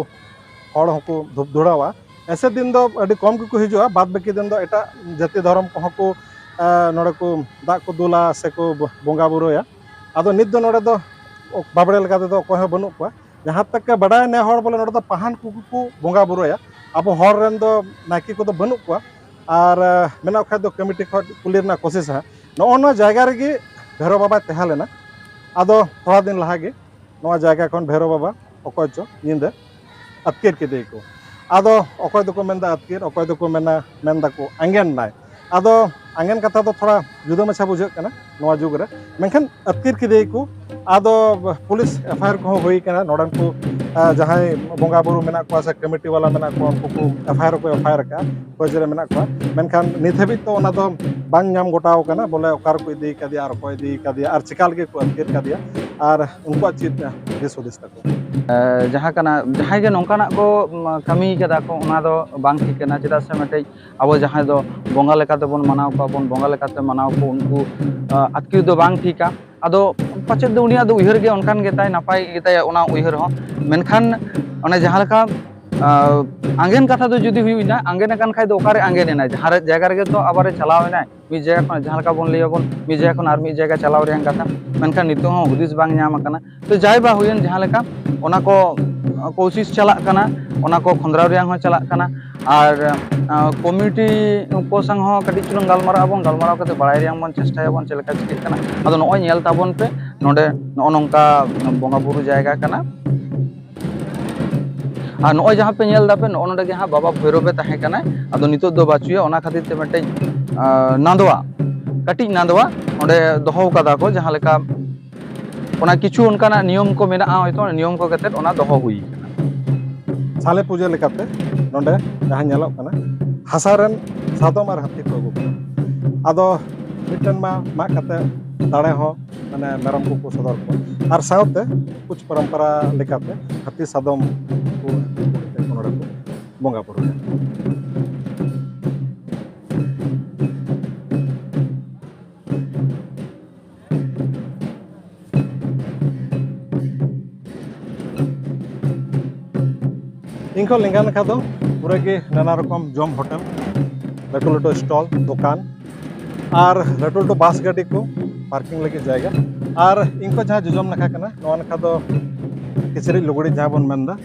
ᱦᱚᱲ ᱦᱚᱸᱠᱚ ᱫᱷᱩᱯ ᱫᱷᱩᱲᱟᱣᱟ᱾ ᱮᱥᱮ ᱫᱤᱱ ᱫᱚ ᱟᱹᱰᱤ ᱠᱚᱢ ᱜᱮᱠᱚ ᱦᱤᱡᱩᱜᱼᱟ, ᱵᱟᱫ ᱵᱟᱹᱠᱤ ᱫᱤᱱ ᱫᱚ ᱮᱴᱟᱜ ᱡᱟᱹᱛᱤ ᱫᱷᱚᱨᱚᱢ ᱠᱚᱦᱚᱸ ᱠᱚ, ᱮ, ᱱᱚᱰᱮ ᱠᱚ ᱫᱟᱜ ᱠᱚ ᱫᱩᱞᱟ ᱥᱮᱠᱚ ᱵᱚᱸᱜᱟ ᱵᱩᱨᱩᱭᱟ᱾ ᱟᱫᱚ ᱱᱤᱛ ᱫᱚ ᱱᱚᱰᱮ ᱫᱚ ᱵᱟᱵᱽᱲᱮ ᱞᱮᱠᱟ ᱛᱮᱫᱚ ᱚᱠᱚᱭ ᱦᱚᱸ ᱵᱟᱹᱱᱩᱜ ᱠᱚᱣᱟ᱾ ᱡᱟᱦᱟᱸ ᱛᱟᱠ ᱵᱟᱰᱟᱭ ᱱᱮ ᱦᱚᱲ ᱵᱚᱞᱮ ᱱᱚᱰᱮ ᱫᱚ ᱯᱟᱦᱟᱱ ᱠᱚᱜᱮ ᱠᱚ ᱵᱚᱸᱜᱟ ᱵᱩᱨᱩᱭᱟ᱾ ᱟᱵᱚ ᱦᱚᱲ ᱨᱮᱱ ᱫᱚ ᱱᱟᱭᱠᱮ ᱠᱚᱫᱚ ᱵᱟᱹᱱᱩᱜ ᱠᱚᱣᱟ, ᱟᱨ, ᱮ, ᱢᱮᱱᱟᱜ ᱠᱷᱟᱡ ᱫᱚ ᱠᱚᱢᱤᱴᱤ ᱠᱷᱚᱱ ᱠᱩᱞᱤ ᱨᱮᱱᱟᱜ ᱠᱳᱥᱤᱥ ᱦᱟᱸᱜ᱾ ᱱᱚᱜᱼᱚ ᱱᱚᱣᱟ ᱡᱟᱭᱜᱟ ᱨᱮᱜᱮ ᱵᱷᱮᱨᱳ ᱵᱟᱵᱟᱭ ᱛᱟᱦᱮᱸ ᱞᱮᱱᱟ᱾ ᱟᱫᱚ ᱛᱷᱚᱲᱟ ᱫᱤᱱ ᱞᱟᱦᱟ ᱜᱮ ᱱᱚᱣᱟ ᱡᱟᱭᱜᱟ ᱠᱷᱚᱱ ᱵᱷᱮᱨᱳ ᱵᱟᱵᱟ ᱚᱠᱚᱭ ᱪᱚ ᱧᱤᱫᱟᱹ ᱟᱹᱛᱠᱤᱨ ᱠᱮᱫᱮᱭᱟᱠᱚ᱾ ᱟᱫᱚ ᱚᱠᱚᱭ ᱫᱚᱠᱚ ᱢᱮᱱᱫᱟ ᱟᱹᱛᱠᱤᱨ, ᱚᱠᱚᱭ ᱫᱚᱠᱚ ᱢᱮᱱᱟ, ᱢᱮᱱ ᱫᱟᱠᱚ ᱟᱸᱜᱮᱱ ᱱᱟᱭ᱾ ᱟᱫᱚ ᱟᱸᱜᱮᱱ ᱠᱟᱛᱷᱟ ᱫᱚ ᱛᱷᱚᱲᱟ ᱡᱩᱫᱟᱹ ᱢᱟᱪᱷᱟ ᱵᱩᱡᱷᱟᱹᱜ ᱠᱟᱱᱟ ᱱᱚᱣᱟ ᱡᱩᱜᱽ ᱨᱮ, ᱢᱮᱱᱠᱷᱟᱱ ᱟᱹᱛᱠᱤᱨ ᱠᱮᱫᱮᱭᱟᱠᱚ᱾ ᱟᱫᱚ ᱯᱩᱞᱤᱥ ᱮᱯᱷ ᱟᱭ ᱟᱨ ᱠᱚᱦᱚᱸ ᱦᱩᱭ ᱠᱟᱱᱟ, ᱱᱚᱰᱮᱱ ᱠᱚ, ᱟ, ᱡᱟᱦᱟᱸᱭ ᱵᱚᱸᱜᱟ ᱵᱩᱨᱩ ᱢᱮᱱᱟᱜ ᱠᱚᱣᱟ ᱥᱮ ᱠᱚᱢᱤᱴᱤ ᱵᱟᱞᱟ ᱢᱮᱱᱟᱜ ᱠᱚᱣᱟ, ᱩᱱᱠᱩ ᱠᱚ ᱮᱯᱷ ᱟᱭ ᱟᱨ ᱠᱚ ᱮᱯᱷ ᱟᱭ ᱟᱨ ᱟᱠᱟᱫᱼᱟ, ᱠᱷᱳᱡᱽ ᱨᱮ ᱢᱮᱱᱟᱜ ᱠᱚᱣᱟ᱾ ᱢᱮᱱᱠᱷᱟᱱ ᱱᱤᱛ ᱦᱟᱹᱵᱤᱡ ᱛᱚ ᱚᱱᱟ ᱫᱚ ᱵᱟᱝ ᱧᱟᱢ ᱜᱚᱴᱟᱣ ᱠᱟᱱᱟ, ᱵᱚᱞᱮ ᱚᱠᱟ ᱨᱮᱠᱚ ᱤᱫᱤ ᱠᱟᱫᱮᱭᱟ ᱟᱨ ᱚᱠᱚᱭ ᱤᱫᱤ ᱠᱟᱫᱮᱭᱟ ᱟᱨ ᱪᱮᱠᱟ ᱞᱟᱹᱜᱤᱫ ᱠᱚ ᱟᱹᱛᱠᱤᱨ ᱠᱟᱫᱮᱭᱟ ᱟᱨ ᱩᱱᱠᱩᱣᱟᱜ ᱪᱮᱫ ᱫᱤᱥ ᱦᱩᱫᱤᱥ ᱛᱟᱠᱚ᱾ ᱮ, ᱡᱟᱦᱟᱸ ᱠᱟᱱᱟ, ᱡᱟᱦᱟᱸᱭ ᱜᱮ ᱱᱚᱝᱠᱟᱱᱟᱜ ᱠᱚ, ᱩᱢ, ᱠᱟᱹᱢᱤ ᱠᱟᱫᱟ ᱠᱚ, ᱚᱱᱟ ᱫᱚ ᱵᱟᱝ ᱴᱷᱤᱠ ᱠᱟᱱᱟ᱾ ᱪᱮᱫᱟᱜ ᱥᱮ ᱢᱤᱫᱴᱮᱡ ᱟᱵᱚ ᱡᱟᱦᱟᱸᱭ ᱫᱚ ᱵᱚᱸᱜᱟ ᱞᱮᱠᱟᱛᱮ ᱵᱚᱱ ᱢᱟᱱᱟᱣ ᱠᱚᱣᱟ ᱵᱚᱱ, ᱵᱚᱸᱜᱟ ᱞᱮᱠᱟᱛᱮ ᱢᱟᱱᱟᱣ ᱠᱚ, ᱩᱱᱠᱩ, ᱟ, ᱟᱹᱛᱠᱤᱨ ᱫᱚ ᱵᱟᱝ ᱴᱷᱤᱠᱟ᱾ ᱟᱫᱚ ᱯᱟᱪᱮᱫ ᱫᱚ ᱩᱱᱤᱭᱟᱜ ᱫᱚ ᱩᱭᱦᱟᱹᱨ ᱜᱮ ᱚᱱᱠᱟᱱ ᱜᱮᱛᱟᱭ, ᱱᱟᱯᱟᱭ ᱜᱮᱛᱟᱭᱟ ᱚᱱᱟ ᱩᱭᱦᱟᱹᱨ ᱦᱚᱸ᱾ ᱢᱮᱱᱠᱷᱟᱱ ᱚᱱᱮ ᱡᱟᱦᱟᱸ ᱞᱮᱠᱟ, ᱟᱸ, ᱟᱸᱜᱮᱱ ᱠᱟᱛᱷᱟ ᱫᱚ ᱡᱩᱫᱤ ᱦᱩᱭᱩᱜ ᱮᱱᱟ, ᱟᱸᱜᱮᱱ ᱟᱠᱟᱱ ᱠᱷᱟᱡ ᱫᱚ ᱚᱠᱟᱨᱮ ᱟᱸᱜᱮᱱ ᱮᱱᱟᱭ? ᱡᱟᱦᱟᱸ ᱨᱮ, ᱡᱟᱭᱜᱟ ᱨᱮᱜᱮ ᱛᱚ ᱟᱵᱟᱨᱮ ᱪᱟᱞᱟᱣ ᱮᱱᱟᱭ᱾ ᱢᱤᱫ ᱡᱟᱭᱜᱟ ᱠᱷᱚᱱ, ᱡᱟᱦᱟᱸ ᱞᱮᱠᱟ ᱵᱚᱱ ᱞᱟᱹᱭᱟᱵᱚᱱ, ᱢᱤᱫ ᱡᱟᱭᱜᱟ ᱠᱷᱚᱱ ᱟᱨ ᱢᱤᱫ ᱡᱟᱭᱜᱟ ᱪᱟᱞᱟᱣ ᱨᱮᱭᱟᱜ ᱠᱟᱛᱷᱟ, ᱢᱮᱱᱠᱷᱟᱱ ᱱᱤᱛᱚᱜ ᱦᱚᱸ ᱦᱩᱫᱤᱥ ᱵᱟᱝ ᱧᱟᱢ ᱟᱠᱟᱱᱟ᱾ ᱛᱚ ᱡᱟᱭ ᱵᱟ ᱦᱩᱭᱮᱱ, ᱡᱟᱦᱟᱸ ᱞᱮᱠᱟ ᱚᱱᱟ ᱠᱚ, ᱟᱸ, ᱠᱳᱥᱤᱥ ᱪᱟᱞᱟᱜ ᱠᱟᱱᱟ, ᱚᱱᱟ ᱠᱚ ᱠᱷᱚᱸᱫᱽᱨᱟᱣ ᱨᱮᱭᱟᱜ ᱦᱚᱸ ᱪᱟᱞᱟᱜ ᱠᱟᱱᱟ᱾ ᱟᱨ, ᱟᱸ, ᱠᱚᱢᱤᱴᱤ ᱠᱚ ᱥᱟᱶ ᱦᱚᱸ ᱠᱟᱹᱴᱤᱡ ᱪᱩᱞᱩᱝ ᱜᱟᱞᱢᱟᱨᱟᱜ ᱟᱵᱚᱱ, ᱜᱟᱞᱢᱟᱨᱟᱣ ᱠᱟᱛᱮ ᱵᱟᱲᱟᱭ ᱨᱮᱭᱟᱜ ᱵᱚᱱ ᱪᱮᱥᱴᱟᱭᱟᱵᱚᱱ ᱪᱮᱫ ᱞᱮᱠᱟ ᱪᱤᱠᱟᱹᱜ ᱠᱟᱱᱟ᱾ ᱟᱫᱚ ᱱᱚᱜᱼᱚᱭ ᱧᱮᱞ ᱛᱟᱵᱚᱱ ᱯᱮ, ᱱᱚᱰᱮ ᱱᱚᱜᱼᱚ ᱱᱚᱝᱠᱟ ᱵᱚᱸᱜᱟ ᱵᱩᱨᱩ ᱡᱟᱭᱜᱟ ᱠᱟᱱᱟ᱾ ᱟᱨ ᱱᱚᱜᱼᱚᱭ ᱡᱟᱦᱟᱸ ᱯᱮ ᱧᱮᱞ ᱫᱟᱯᱮ, ᱱᱚᱜᱼᱚ ᱱᱚᱰᱮ ᱜᱮ ᱦᱟᱸᱜ ᱵᱟᱵᱟ ᱵᱷᱳᱭᱨᱳᱵᱮ ᱛᱟᱦᱮᱸ ᱠᱟᱱᱟᱭ᱾ ᱟᱫᱚ ᱱᱤᱛᱚᱜ ᱫᱚ ᱵᱟᱹᱪᱩᱭᱟ, ᱚᱱᱟ ᱠᱷᱟᱹᱛᱤᱨ ᱛᱮ ᱢᱤᱫᱴᱮᱡ, ᱟᱸ, ᱱᱟᱸᱫᱣᱟ, ᱠᱟᱹᱴᱤᱡ ᱱᱟᱸᱫᱣᱟ ᱚᱸᱰᱮ ᱫᱚᱦᱚ ᱠᱟᱫᱟ ᱠᱚ, ᱡᱟᱦᱟᱸ ᱞᱮᱠᱟ ᱚᱱᱟ ᱠᱤᱪᱷᱩ ᱚᱱᱠᱟᱱᱟᱜ ᱱᱤᱭᱚᱢ ᱠᱚ ᱢᱮᱱᱟᱜᱼᱟ, ᱦᱚᱭᱛᱳ ᱱᱤᱭᱚᱢ ᱠᱚ ᱠᱟᱛᱮᱫ ᱚᱱᱟ ᱫᱚᱦᱚ ᱦᱩᱭ ᱠᱟᱱᱟ᱾ ᱥᱟᱞᱮ ᱯᱩᱡᱟᱹ ᱞᱮᱠᱟᱛᱮ ᱱᱚᱰᱮ ᱡᱟᱦᱟᱸ ᱧᱮᱞᱚᱜ ᱠᱟᱱᱟ, ᱦᱟᱥᱟ ᱨᱮᱱ ᱥᱟᱫᱚᱢ ᱟᱨ ᱦᱟᱹᱛᱤ ᱠᱚ ᱟᱹᱜᱩ ᱠᱚᱣᱟ᱾ ᱟᱫᱚ ᱢᱤᱫᱴᱮᱱ ᱢᱟ ᱢᱟᱜ ᱠᱟᱛᱮ ᱫᱟᱲᱮ ᱦᱚᱸ, ᱢᱟᱱᱮ, ᱢᱮᱨᱚᱢ ᱠᱚᱠᱚ ᱥᱚᱫᱚᱨ ᱠᱚᱣᱟ, ᱟᱨ ᱥᱟᱶᱛᱮ ᱠᱩᱪ ᱯᱚᱨᱚᱢᱯᱚᱨᱟ ᱞᱮᱠᱟᱛᱮ ᱦᱟᱹᱛᱤ ᱥᱟᱫᱚᱢ ᱠᱚ ᱱᱚᱰᱮ ᱠᱚ ᱵᱚᱸᱜᱟ ᱵᱩᱨᱩᱭᱟ᱾ ᱤᱧ ᱠᱷᱚᱱ ᱞᱮᱸᱜᱟ ᱱᱟᱠᱷᱟ ᱫᱚ ᱯᱩᱨᱟᱹ ᱜᱮ ᱱᱟᱱᱟ ᱨᱚᱠᱚᱢ ᱡᱚᱢ ᱦᱳᱴᱮᱞ, ᱞᱟᱹᱴᱩ ᱞᱟᱹᱴᱩ ᱥᱴᱚᱞ, ᱫᱚᱠᱟᱱ, ᱟᱨ ᱞᱟᱹᱴᱩ ᱞᱟᱹᱴᱩ ᱵᱟᱥ ᱜᱟᱹᱰᱤ ᱠᱚ ᱯᱟᱨᱠᱤᱝ ᱞᱟᱹᱜᱤᱫ ᱡᱟᱭᱜᱟ᱾ ᱟᱨ ᱤᱧ ᱠᱷᱚᱱ ᱡᱟᱦᱟᱸ ᱡᱚᱡᱚᱢ ᱱᱟᱠᱷᱟ ᱠᱟᱱᱟ, ᱱᱚᱣᱟ ᱱᱟᱠᱷᱟ ᱫᱚ ᱠᱤᱪᱨᱤᱡ ᱞᱩᱜᱽᱲᱤᱡ ᱡᱟᱦᱟᱸ ᱵᱚᱱ ᱢᱮᱱᱫᱟ,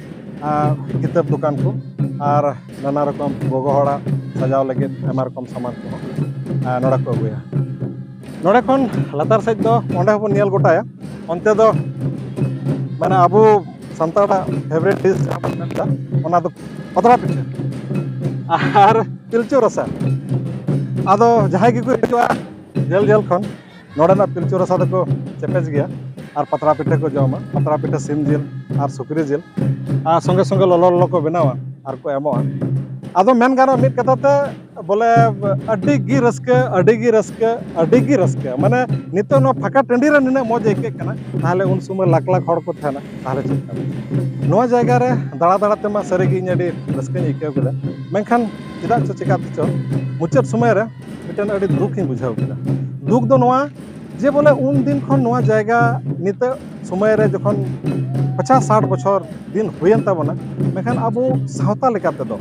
ᱟᱨ ᱠᱤᱛᱟᱹᱵ ᱫᱚᱠᱟᱱ ᱠᱚ, ᱟᱨ ᱱᱟᱱᱟ ᱨᱚᱠᱚᱢ ᱜᱚᱜᱚ ᱦᱚᱲᱟᱜ ᱥᱟᱡᱟᱣ ᱞᱟᱹᱜᱤᱫ ᱟᱭᱢᱟ ᱨᱚᱠᱚᱢ ᱥᱟᱢᱟᱱ ᱠᱚᱦᱚᱸ, ᱟᱨ ᱱᱚᱰᱮ ᱠᱚ ᱟᱹᱜᱩᱭᱟ᱾ ᱱᱚᱰᱮ ᱠᱷᱚᱱ ᱞᱟᱛᱟᱨ ᱥᱮᱫ ᱫᱚ ᱚᱸᱰᱮ ᱦᱚᱸᱵᱚᱱ ᱧᱮᱞ ᱜᱚᱴᱟᱭᱟ᱾ ᱚᱱᱛᱮ ᱫᱚ, ᱢᱟᱱᱮ, ᱟᱵᱚ ᱥᱟᱱᱛᱟᱲᱟᱜ ᱯᱷᱮᱵᱟᱨᱤᱴ ᱰᱤᱥ ᱡᱟᱦᱟᱸ ᱵᱚᱱ ᱢᱮᱱᱫᱟ, ᱚᱱᱟ ᱫᱚ ᱯᱟᱛᱲᱟ ᱯᱤᱴᱷᱟᱹ ᱟᱨ ᱯᱤᱞᱪᱩ ᱨᱟᱥᱟ᱾ ᱟᱫᱚ ᱡᱟᱦᱟᱸᱭ ᱜᱮᱠᱚ ᱦᱤᱡᱩᱜᱼᱟ ᱡᱷᱟᱹᱞ ᱡᱷᱟᱹᱞ ᱠᱷᱚᱱ, ᱱᱚᱰᱮᱱᱟᱜ ᱯᱤᱞᱪᱩ ᱨᱟᱥᱟ ᱫᱚᱠᱚ ᱪᱮᱯᱮᱡ ᱜᱮᱭᱟ ᱟᱨ ᱯᱟᱛᱲᱟ ᱯᱤᱴᱷᱟᱹ ᱠᱚ ᱡᱚᱢᱟ᱾ ᱯᱟᱛᱲᱟ ᱯᱤᱴᱷᱟᱹ ᱥᱤᱢ ᱡᱤᱞ ᱟᱨ ᱥᱩᱠᱨᱤ ᱡᱤᱞ, ᱟᱨ ᱥᱚᱸᱜᱮ ᱥᱚᱸᱜᱮ ᱞᱚᱞᱚ ᱞᱚᱞᱚ ᱠᱚ ᱵᱮᱱᱟᱣᱟ ᱟᱨ ᱠᱚ ᱮᱢᱚᱜᱼᱟ᱾ ᱟᱫᱚ ᱢᱮᱱ ᱜᱟᱱᱚᱜᱼᱟ, ᱢᱤᱫ ᱠᱟᱛᱷᱟ ᱛᱮ ᱵᱚᱞᱮ, ᱟᱹᱰᱤ ᱜᱮ ᱨᱟᱹᱥᱠᱟᱹ, ᱟᱹᱰᱤ ᱜᱮ ᱨᱟᱹᱥᱠᱟᱹ, ᱟᱹᱰᱤ ᱜᱮ ᱨᱟᱹᱥᱠᱟᱹ᱾ ᱢᱟᱱᱮ, ᱱᱤᱛᱚᱜ ᱱᱚᱣᱟ ᱯᱷᱟᱸᱠᱟ ᱴᱟᱺᱰᱤ ᱨᱮ ᱱᱤᱱᱟᱹᱜ ᱢᱚᱡᱽ ᱟᱹᱭᱠᱟᱹᱜ ᱠᱟᱱᱟ, ᱛᱟᱦᱚᱞᱮ ᱩᱱ ᱥᱚᱢᱚᱭ ᱞᱟᱠᱷ ᱞᱟᱠᱷ ᱦᱚᱲ ᱠᱚ ᱛᱟᱦᱮᱱᱟ, ᱛᱟᱦᱚᱞᱮ ᱪᱮᱫ ᱞᱮᱠᱟ? ᱱᱚᱣᱟ ᱡᱟᱭᱜᱟ ᱨᱮ ᱫᱟᱬᱟ ᱫᱟᱬᱟ ᱛᱮᱢᱟ ᱥᱟᱹᱨᱤᱜᱮ ᱤᱧ ᱟᱹᱰᱤ ᱨᱟᱹᱥᱠᱟᱹᱧ ᱟᱹᱭᱠᱟᱹᱣ ᱠᱮᱫᱟ, ᱢᱮᱱᱠᱷᱟᱱ ᱪᱮᱫᱟᱜ ᱪᱚ, ᱪᱮᱠᱟ ᱛᱮᱪᱚ, ᱢᱩᱪᱟᱹᱫ ᱥᱚᱢᱚᱭ ᱨᱮ ᱢᱤᱫᱴᱮᱱ ᱟᱹᱰᱤ ᱫᱩᱠ ᱤᱧ ᱵᱩᱡᱷᱟᱹᱣ ᱠᱮᱫᱟ᱾ ᱫᱩᱠ ᱫᱚ ᱱᱚᱣᱟ, ᱡᱮ ᱵᱚᱞᱮ ᱩᱱ ᱫᱤᱱ ᱠᱷᱚᱱ ᱱᱚᱣᱟ ᱡᱟᱭᱜᱟ ᱱᱤᱛᱚᱜ ᱥᱚᱢᱚᱭ ᱨᱮ ᱡᱚᱠᱷᱚᱱ ᱯᱚᱪᱟᱥ ᱥᱟᱴ ᱵᱚᱪᱷᱚᱨ ᱫᱤᱱ ᱦᱩᱭᱮᱱ ᱛᱟᱵᱚᱱᱟ, ᱢᱮᱱᱠᱷᱟᱱ ᱟᱵᱚ ᱥᱟᱶᱛᱟ ᱞᱮᱠᱟ ᱛᱮᱫᱚ,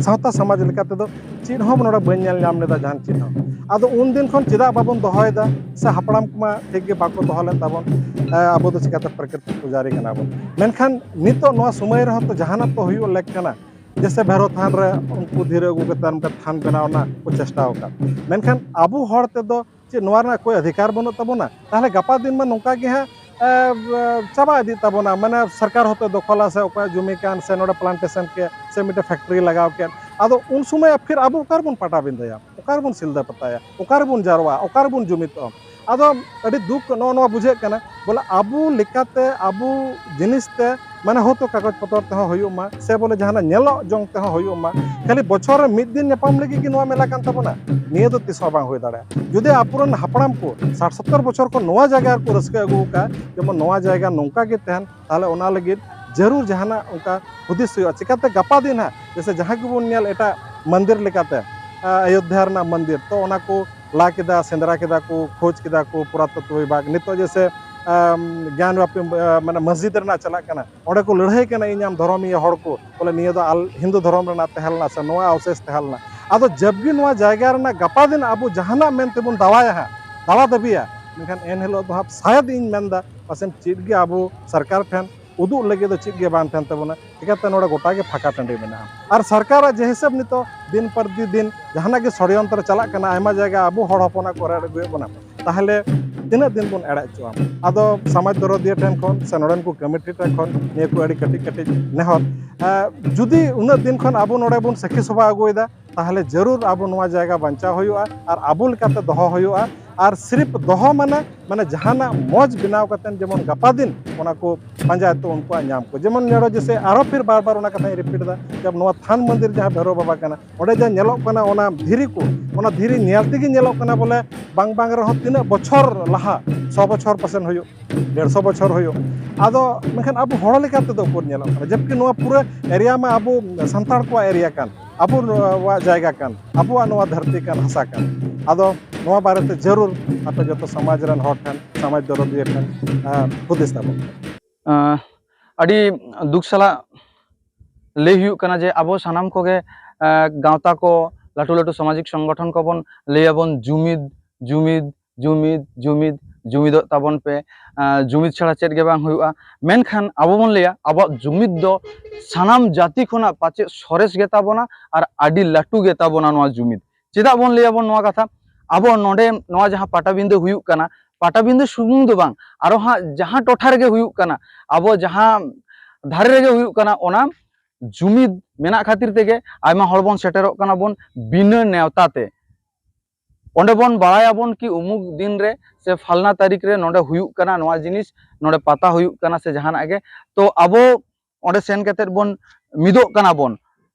ᱥᱟᱶᱛᱟ ᱥᱚᱢᱟᱡᱽ ᱞᱮᱠᱟ ᱛᱮᱫᱚ ᱪᱮᱫ ᱦᱚᱸ ᱱᱚᱰᱮ ᱵᱟᱹᱧ ᱧᱮᱞ ᱧᱟᱢ ᱞᱮᱫᱟ ᱡᱟᱦᱟᱱ ᱪᱮᱫ ᱦᱚᱸ᱾ ᱟᱫᱚ ᱩᱱ ᱫᱤᱱ ᱠᱷᱚᱱ ᱪᱮᱫᱟᱜ ᱵᱟᱵᱚᱱ ᱫᱚᱦᱚᱭᱮᱫᱟ? ᱥᱮ ᱦᱟᱯᱲᱟᱢ ᱠᱚᱢᱟ ᱴᱷᱤᱠ ᱜᱮ ᱵᱟᱠᱚ ᱫᱚᱦᱚ ᱞᱮᱫ ᱛᱟᱵᱚᱱ, ᱮ, ᱟᱵᱚ ᱫᱚ ᱪᱤᱠᱟᱹᱛᱮ ᱯᱨᱟᱠᱨᱤᱛᱤᱠ ᱯᱩᱡᱟᱨᱤ ᱠᱟᱱᱟ ᱵᱚᱱ? ᱢᱮᱱᱠᱷᱟᱱ ᱱᱤᱛᱚᱜ ᱱᱚᱣᱟ ᱥᱚᱢᱚᱭ ᱨᱮᱦᱚᱸ ᱛᱚ ᱡᱟᱦᱟᱱᱟᱜ ᱛᱚ ᱦᱩᱭᱩᱜ ᱞᱮᱠ ᱠᱟᱱᱟ᱾ ᱡᱮᱥᱮ ᱵᱷᱮᱨᱚ ᱛᱷᱟᱱ ᱨᱮ ᱩᱱᱠᱩ ᱫᱷᱤᱨᱤ ᱟᱹᱜᱩ ᱠᱟᱛᱮ ᱚᱱᱠᱟ ᱛᱷᱟᱱ ᱵᱮᱱᱟᱣ ᱨᱮᱱᱟᱜ ᱠᱚ ᱪᱮᱥᱴᱟ ᱟᱠᱟᱫ, ᱢᱮᱱᱠᱷᱟᱱ ᱟᱵᱚ ᱦᱚᱲ ᱛᱮᱫᱚ ᱪᱮᱫ ᱱᱚᱣᱟ ᱨᱮᱱᱟᱜ ᱠᱳᱭ ᱚᱫᱷᱤᱠᱟᱨ ᱵᱟᱹᱱᱩᱜ ᱛᱟᱵᱚᱱᱟ? ᱛᱟᱦᱚᱞᱮ ᱜᱟᱯᱟ ᱫᱤᱱ ᱢᱟ ᱱᱚᱝᱠᱟ ᱜᱮ ᱦᱟᱸᱜ, ᱮ, ᱮ, ᱪᱟᱵᱟ ᱤᱫᱤᱜ ᱛᱟᱵᱚᱱᱟ᱾ ᱢᱟᱱᱮ ᱥᱚᱨᱠᱟᱨ ᱦᱚᱸᱛᱚ ᱫᱚᱠᱷᱚᱞᱟ ᱥᱮ ᱚᱠᱚᱭᱟᱜ ᱡᱩᱢᱤ ᱠᱟᱱ ᱥᱮ ᱱᱚᱰᱮ ᱯᱞᱟᱱᱴᱮᱥᱚᱱ ᱠᱮᱫ ᱥᱮ ᱢᱤᱫᱴᱮᱱ ᱯᱷᱮᱠᱴᱨᱤ ᱞᱟᱜᱟᱣ ᱠᱮᱫ, ᱟᱫᱚ ᱩᱱ ᱥᱚᱢᱚᱭ ᱯᱷᱤᱨ ᱟᱵᱚ ᱚᱠᱟ ᱨᱮᱵᱚᱱ ᱯᱟᱴᱟ ᱵᱤᱸᱫᱟᱹᱭᱟ? ᱚᱠᱟ ᱨᱮᱵᱚᱱ ᱥᱤᱞᱫᱟᱹ ᱯᱟᱛᱟᱭᱟ? ᱚᱠᱟ ᱨᱮᱵᱚᱱ ᱡᱟᱨᱣᱟᱜᱼᱟ? ᱚᱠᱟ ᱨᱮᱵᱚᱱ ᱡᱩᱢᱤᱫᱚᱜᱼᱟ? ᱟᱫᱚ ᱟᱹᱰᱤ ᱫᱩᱠ ᱱᱚᱜᱼᱚ ᱱᱚᱣᱟ ᱵᱩᱡᱷᱟᱹᱜ ᱠᱟᱱᱟ, ᱵᱚᱞᱮ ᱟᱵᱚ ᱞᱮᱠᱟᱛᱮ, ᱟᱵᱚ ᱡᱤᱱᱤᱥ ᱛᱮ, ᱢᱟᱱᱮ ᱦᱚᱭᱛᱳ ᱠᱟᱜᱚᱡᱽ ᱯᱚᱛᱚᱨ ᱛᱮᱦᱚᱸ ᱦᱩᱭᱩᱜ ᱢᱟ, ᱥᱮ ᱵᱚᱞᱮ ᱡᱟᱦᱟᱱᱟᱜ ᱧᱮᱞᱚᱜ ᱡᱚᱝ ᱛᱮᱦᱚᱸ ᱦᱩᱭᱩᱜ ᱢᱟ, ᱠᱷᱟᱹᱞᱤ ᱵᱚᱪᱷᱚᱨ ᱨᱮ ᱢᱤᱫ ᱫᱤᱱ ᱧᱟᱯᱟᱢ ᱞᱟᱹᱜᱤᱫ ᱜᱮ ᱱᱚᱣᱟ ᱢᱮᱞᱟ ᱠᱟᱱ ᱛᱟᱵᱚᱱᱟ? ᱱᱤᱭᱟᱹ ᱫᱚ ᱛᱤᱥ ᱦᱚᱸ ᱵᱟᱝ ᱦᱩᱭ ᱫᱟᱲᱮᱭᱟᱜᱼᱟ᱾ ᱡᱩᱫᱤ ᱟᱵᱚᱨᱮᱱ ᱦᱟᱯᱲᱟᱢ ᱠᱚ ᱥᱟᱴ ᱥᱚᱛᱛᱚᱨ ᱵᱚᱪᱷᱚᱨ ᱠᱷᱚᱱ ᱱᱚᱣᱟ ᱡᱟᱭᱜᱟ ᱨᱮᱠᱚ ᱨᱟᱹᱥᱠᱟᱹ ᱟᱹᱜᱩ ᱟᱠᱟᱫᱼᱟ, ᱡᱮᱢᱚᱱ ᱱᱚᱣᱟ ᱡᱟᱭᱜᱟ ᱱᱚᱝᱠᱟ ᱜᱮ ᱛᱟᱦᱮᱱ, ᱛᱟᱦᱚᱞᱮ ᱚᱱᱟ ᱞᱟᱹᱜᱤᱫ ᱡᱟᱹᱨᱩᱲ ᱡᱟᱦᱟᱱᱟᱜ ᱚᱱᱠᱟ ᱦᱩᱫᱤᱥ ᱦᱩᱭᱩᱜᱼᱟ᱾ ᱪᱤᱠᱟᱛᱮ ᱜᱟᱯᱟ ᱫᱤᱱ ᱦᱟᱸᱜ, ᱡᱮᱭᱥᱮ ᱡᱟᱦᱟᱸ ᱜᱮᱵᱚᱱ ᱧᱮᱞ ᱮᱴᱟᱜ ᱢᱚᱱᱫᱤᱨ ᱞᱮᱠᱟᱛᱮ, ᱟ, ᱚᱭᱳᱫᱽᱫᱷᱟ ᱨᱮᱱᱟᱜ ᱢᱚᱱᱫᱤᱨ, ᱛᱚ ᱚᱱᱟ ᱠᱚ ᱞᱟ ᱠᱮᱫᱟ, ᱥᱮᱸᱫᱽᱨᱟ ᱠᱮᱫᱟ ᱠᱚ, ᱠᱷᱳᱡᱽ ᱠᱮᱫᱟ ᱠᱚ ᱯᱩᱨᱟᱛᱚᱛᱛᱚ ᱵᱤᱵᱷᱟᱜᱽ᱾ ᱱᱤᱛᱚᱜ ᱡᱮᱭᱥᱮ, ᱟᱢ, ᱜᱮᱭᱟᱱ ᱵᱟᱯᱤ, ᱟ, ᱢᱟᱱᱮ ᱢᱚᱥᱡᱤᱫ ᱨᱮᱱᱟᱜ ᱪᱟᱞᱟᱜ ᱠᱟᱱᱟ, ᱚᱸᱰᱮ ᱠᱚ ᱞᱟᱹᱲᱦᱟᱹᱭ ᱠᱟᱱᱟ ᱤᱧ ᱟᱢ ᱫᱷᱚᱨᱚᱢᱤᱭᱟᱹ ᱦᱚᱲ ᱠᱚ, ᱵᱚᱞᱮ ᱱᱤᱭᱟᱹ ᱫᱚ ᱟᱞ-, ᱦᱤᱱᱫᱩ ᱫᱷᱚᱨᱚᱢ ᱨᱮᱱᱟᱜ ᱛᱟᱦᱮᱸ ᱞᱮᱱᱟ ᱥᱮ ᱱᱚᱣᱟ ᱚᱵᱚᱥᱮᱥ ᱛᱟᱦᱮᱸ ᱞᱮᱱᱟ᱾ ᱟᱫᱚ ᱡᱟᱵᱜᱮ ᱱᱚᱣᱟ ᱡᱟᱭᱜᱟ ᱨᱮᱱᱟᱜ ᱜᱟᱯᱟ ᱫᱤᱱ ᱟᱵᱚ ᱡᱟᱦᱟᱱᱟᱜ ᱢᱮᱱ ᱛᱮᱵᱚᱱ ᱫᱟᱣᱟᱭᱟ ᱦᱟᱸᱜ, ᱫᱟᱣᱟ ᱫᱟᱹᱵᱤᱭᱟ, ᱢᱮᱱᱠᱷᱟᱱ ᱮᱱ ᱦᱤᱞᱳᱜ ᱫᱚ ᱦᱟᱸᱜ ᱥᱟᱭᱟᱫ ᱤᱧ ᱢᱮᱱᱫᱟ ᱯᱟᱥᱮᱡ ᱪᱮᱫ ᱜᱮ ᱟᱵᱚ ᱥᱚᱨᱠᱟᱨ ᱴᱷᱮᱱ ᱩᱫᱩᱜ ᱞᱟᱹᱜᱤᱫ ᱫᱚ ᱪᱮᱫ ᱜᱮ ᱵᱟᱝ ᱛᱟᱦᱮᱱ ᱛᱟᱵᱚᱱᱟ᱾ ᱪᱤᱠᱟᱹᱛᱮ ᱱᱚᱰᱮ ᱜᱚᱴᱟ ᱜᱮ ᱯᱷᱟᱸᱠᱟ ᱴᱟᱺᱰᱤ ᱢᱮᱱᱟᱜᱼᱟ᱾ ᱟᱨ ᱥᱚᱨᱠᱟᱨᱟᱜ ᱡᱮ ᱦᱤᱥᱟᱹᱵ ᱱᱤᱛᱚᱜ ᱫᱤᱱ ᱯᱨᱚᱛᱤ ᱫᱤᱱ ᱡᱟᱦᱟᱱᱟᱜ ᱜᱮ ᱥᱚᱲᱭᱚᱱᱛᱨᱚ ᱪᱟᱞᱟᱜ ᱠᱟᱱᱟ, ᱟᱭᱢᱟ ᱡᱟᱭᱜᱟ ᱟᱵᱚ ᱦᱚᱲ ᱦᱚᱯᱚᱱᱟᱜ ᱠᱚ ᱨᱮᱲ ᱟᱹᱜᱩᱭᱮᱫ ᱵᱚᱱᱟ, ᱛᱟᱦᱚᱞᱮ ᱛᱤᱱᱟᱹᱜ ᱫᱤᱱ ᱵᱚᱱ ᱮᱲᱮ ᱦᱚᱪᱚᱜᱼᱟ? ᱟᱫᱚ ᱥᱚᱢᱟᱡᱽ ᱫᱚᱨᱚᱫᱤᱭᱟᱹ ᱴᱷᱮᱱ ᱠᱷᱚᱱ ᱥᱮ ᱱᱚᱰᱮᱱ ᱠᱚ ᱠᱚᱢᱤᱴᱤ ᱴᱷᱮᱱ ᱠᱷᱚᱱ ᱱᱤᱭᱟᱹ ᱠᱚ ᱟᱹᱰᱤ ᱠᱟᱹᱴᱤᱡ ᱠᱟᱹᱴᱤᱡ ᱱᱮᱦᱚᱨ, ᱮ, ᱡᱩᱫᱤ ᱩᱱᱟᱹᱜ ᱫᱤᱱ ᱠᱷᱚᱱ ᱟᱵᱚ ᱱᱚᱰᱮ ᱵᱚᱱ ᱥᱟᱹᱠᱷᱤ ᱥᱚᱵᱷᱟ ᱟᱹᱜᱩᱭᱮᱫᱟ, ᱛᱟᱦᱚᱞᱮ ᱡᱟᱹᱨᱩᱲ ᱟᱵᱚ ᱱᱚᱣᱟ ᱡᱟᱭᱜᱟ ᱵᱟᱧᱪᱟᱣ ᱦᱩᱭᱩᱜᱼᱟ ᱟᱨ ᱟᱵᱚ ᱞᱮᱠᱟᱛᱮ ᱫᱚᱦᱚ ᱦᱩᱭᱩᱜᱼᱟ᱾ ᱟᱨ ᱥᱤᱨᱤᱯ ᱫᱚᱦᱚ ᱢᱟᱱᱮ, ᱢᱟᱱᱮ ᱡᱟᱦᱟᱱᱟᱜ ᱢᱚᱡᱽ ᱵᱮᱱᱟᱣ ᱠᱟᱛᱮ ᱡᱮᱢᱚᱱ ᱜᱟᱯᱟ ᱫᱤᱱ ᱚᱱᱟ ᱠᱚ ᱯᱟᱸᱡᱟᱭ ᱛᱚ ᱩᱱᱠᱩᱣᱟᱜ ᱧᱟᱢ ᱠᱚ᱾ ᱡᱮᱢᱚᱱ ᱱᱚᱰᱮ ᱡᱮᱥᱮ ᱟᱨᱚ ᱯᱷᱤᱨ ᱵᱟᱨ ᱵᱟᱨ ᱚᱱᱟ ᱠᱟᱛᱷᱟᱧ ᱨᱤᱯᱤᱴ ᱮᱫᱟ, ᱡᱮ ᱱᱚᱣᱟ ᱛᱷᱟᱱ ᱢᱚᱱᱫᱤᱨ ᱡᱟᱦᱟᱸ ᱵᱷᱮᱨᱚ ᱵᱟᱵᱟ ᱠᱟᱱᱟ, ᱚᱸᱰᱮ ᱡᱟᱦᱟᱸ ᱧᱮᱞᱚᱜ ᱠᱟᱱᱟ ᱚᱱᱟ ᱫᱷᱤᱨᱤ ᱠᱚ, ᱚᱱᱟ ᱫᱷᱤᱨᱤ ᱧᱮᱞ ᱛᱮᱜᱮ ᱧᱮᱞᱚᱜ ᱠᱟᱱᱟ ᱵᱚᱞᱮ ᱵᱟᱝ, ᱵᱟᱝ ᱨᱮᱦᱚᱸ ᱛᱤᱱᱟᱹᱜ ᱵᱚᱪᱷᱚᱨ ᱞᱟᱦᱟ, ᱥᱚ ᱵᱚᱪᱷᱚᱨ ᱯᱟᱥᱮᱱ ᱦᱩᱭᱩᱜ, ᱰᱮᱲᱥᱚ ᱵᱚᱪᱷᱚᱨ ᱦᱩᱭᱩᱜ᱾ ᱟᱫᱚ ᱢᱮᱱᱠᱷᱟᱱ ᱟᱵᱚ ᱦᱚᱲ ᱞᱮᱠᱟ ᱛᱮᱫᱚ ᱩᱠᱩᱨ ᱧᱮᱞᱚᱜ ᱠᱟᱱᱟ, ᱡᱚᱵᱠᱤ ᱱᱚᱣᱟ ᱯᱩᱨᱟᱹ ᱮᱨᱤᱭᱟ ᱢᱟ ᱟᱵᱚ ᱥᱟᱱᱛᱟᱲ ᱠᱚᱣᱟᱜ ᱮᱨᱤᱭᱟ ᱠᱟᱱ, ᱟᱵᱚᱣᱟᱜ ᱡᱟᱭᱜᱟ ᱠᱟᱱ, ᱟᱵᱚᱣᱟᱜ ᱱᱚᱣᱟ ᱫᱷᱟᱹᱨᱛᱤ ᱠᱟᱱ, ᱦᱟᱥᱟ ᱠᱟᱱ᱾ ᱟᱫᱚ ᱱᱚᱣᱟ ᱵᱟᱨᱮᱛᱮ ᱡᱟᱹᱨᱩᱲ ᱟᱯᱮ ᱡᱚᱛᱚ ᱥᱚᱢᱟᱡᱽ ᱨᱮᱱ ᱦᱚᱲ ᱴᱷᱮᱱ, ᱥᱚᱢᱟᱡᱽ ᱫᱚᱨᱚᱫᱤᱭᱟᱹ ᱴᱷᱮᱱ, ᱟᱸ, ᱦᱩᱫᱤᱥ ᱛᱟᱵᱚᱱ ᱯᱮ᱾ ᱟᱸ, ᱟᱹᱰᱤ ᱫᱩᱠ ᱥᱟᱞᱟᱜ ᱞᱟᱹᱭ ᱦᱩᱭᱩᱜ ᱠᱟᱱᱟ ᱡᱮ ᱟᱵᱚ ᱥᱟᱱᱟᱢ ᱠᱚᱜᱮ, ᱟᱸ, ᱜᱟᱶᱛᱟ ᱠᱚ, ᱞᱟᱹᱴᱩ ᱞᱟᱹᱴᱩ ᱥᱟᱢᱟᱡᱤᱠ ᱥᱚᱝᱜᱚᱴᱷᱚᱱ ᱠᱚᱵᱚᱱ ᱞᱟᱹᱭ ᱟᱵᱚᱱ, ᱡᱩᱢᱤᱫ, ᱡᱩᱢᱤᱫ, ᱡᱩᱢᱤᱫ, ᱡᱩᱢᱤᱫᱚᱜ ᱛᱟᱵᱚᱱ ᱯᱮ᱾ ᱟᱸ, ᱡᱩᱢᱤᱫ ᱪᱷᱟᱲᱟ ᱪᱮᱫ ᱜᱮ ᱵᱟᱝ ᱦᱩᱭᱩᱜᱼᱟ᱾ ᱢᱮᱱᱠᱷᱟᱱ ᱟᱵᱚ ᱵᱚᱱ ᱞᱟᱹᱭᱟ, ᱟᱵᱚᱣᱟᱜ ᱡᱩᱢᱤᱫ ᱫᱚ ᱥᱟᱱᱟᱢ ᱡᱟᱹᱛᱤ ᱠᱷᱚᱱᱟᱜ ᱯᱟᱪᱮᱫ ᱥᱚᱨᱮᱥ ᱜᱮᱛᱟ ᱵᱚᱱᱟ ᱟᱨ ᱟᱹᱰᱤ ᱞᱟᱹᱴᱩ ᱜᱮᱛᱟ ᱵᱚᱱᱟ ᱱᱚᱣᱟ ᱡᱩᱢᱤᱫ᱾ ᱪᱮᱫᱟᱜ ᱵᱚᱱ ᱞᱟᱹᱭ ᱟᱵᱚᱱ ᱱᱚᱣᱟ ᱠᱟᱛᱷᱟ? ᱟᱵᱚ ᱱᱚᱰᱮ ᱱᱚᱣᱟ ᱡᱟᱦᱟᱸ ᱯᱟᱴᱟᱵᱤᱸᱫᱟᱹ ᱦᱩᱭᱩᱜ ᱠᱟᱱᱟ, ᱯᱟᱴᱟᱵᱤᱸᱫᱟᱹ ᱥᱩᱢᱩᱝ ᱫᱚ ᱵᱟᱝ, ᱟᱨᱚ ᱦᱟᱸᱜ ᱡᱟᱦᱟᱸ ᱴᱚᱴᱷᱟ ᱨᱮᱜᱮ ᱦᱩᱭᱩᱜ ᱠᱟᱱᱟ, ᱟᱵᱚ ᱡᱟᱦᱟᱸ ᱫᱷᱟᱨᱮ ᱨᱮᱜᱮ ᱦᱩᱭᱩᱜ ᱠᱟᱱᱟ, ᱚᱱᱟ ᱡᱩᱢᱤᱫ ᱢᱮᱱᱟᱜ ᱠᱷᱟᱹᱛᱤᱨ ᱛᱮᱜᱮ ᱟᱭᱢᱟ ᱦᱚᱲ ᱵᱚᱱ ᱥᱮᱴᱮᱨᱚᱜ ᱠᱟᱱᱟ ᱵᱚᱱ ᱵᱤᱱᱟᱹ ᱱᱮᱣᱛᱟ ᱛᱮ᱾ ᱚᱸᱰᱮ ᱵᱚᱱ ᱵᱟᱲᱟᱭᱟᱵᱚᱱ ᱠᱤ ᱩᱢᱩᱠ ᱫᱤᱱ ᱨᱮ ᱥᱮ ᱯᱷᱟᱞᱱᱟ ᱛᱟᱹᱨᱤᱠᱷ ᱨᱮ ᱱᱚᱰᱮ ᱦᱩᱭᱩᱜ ᱠᱟᱱᱟ ᱱᱚᱣᱟ ᱡᱤᱱᱤᱥ, ᱱᱚᱰᱮ ᱯᱟᱛᱟ ᱦᱩᱭᱩᱜ ᱠᱟᱱᱟ ᱥᱮ ᱡᱟᱦᱟᱱᱟᱜ ᱜᱮ, ᱛᱚ ᱟᱵᱚ ᱚᱸᱰᱮ ᱥᱮᱱ ᱠᱟᱛᱮᱫ ᱵᱚᱱ ᱢᱤᱫᱚᱜ ᱠᱟᱱᱟ ᱵᱚᱱ᱾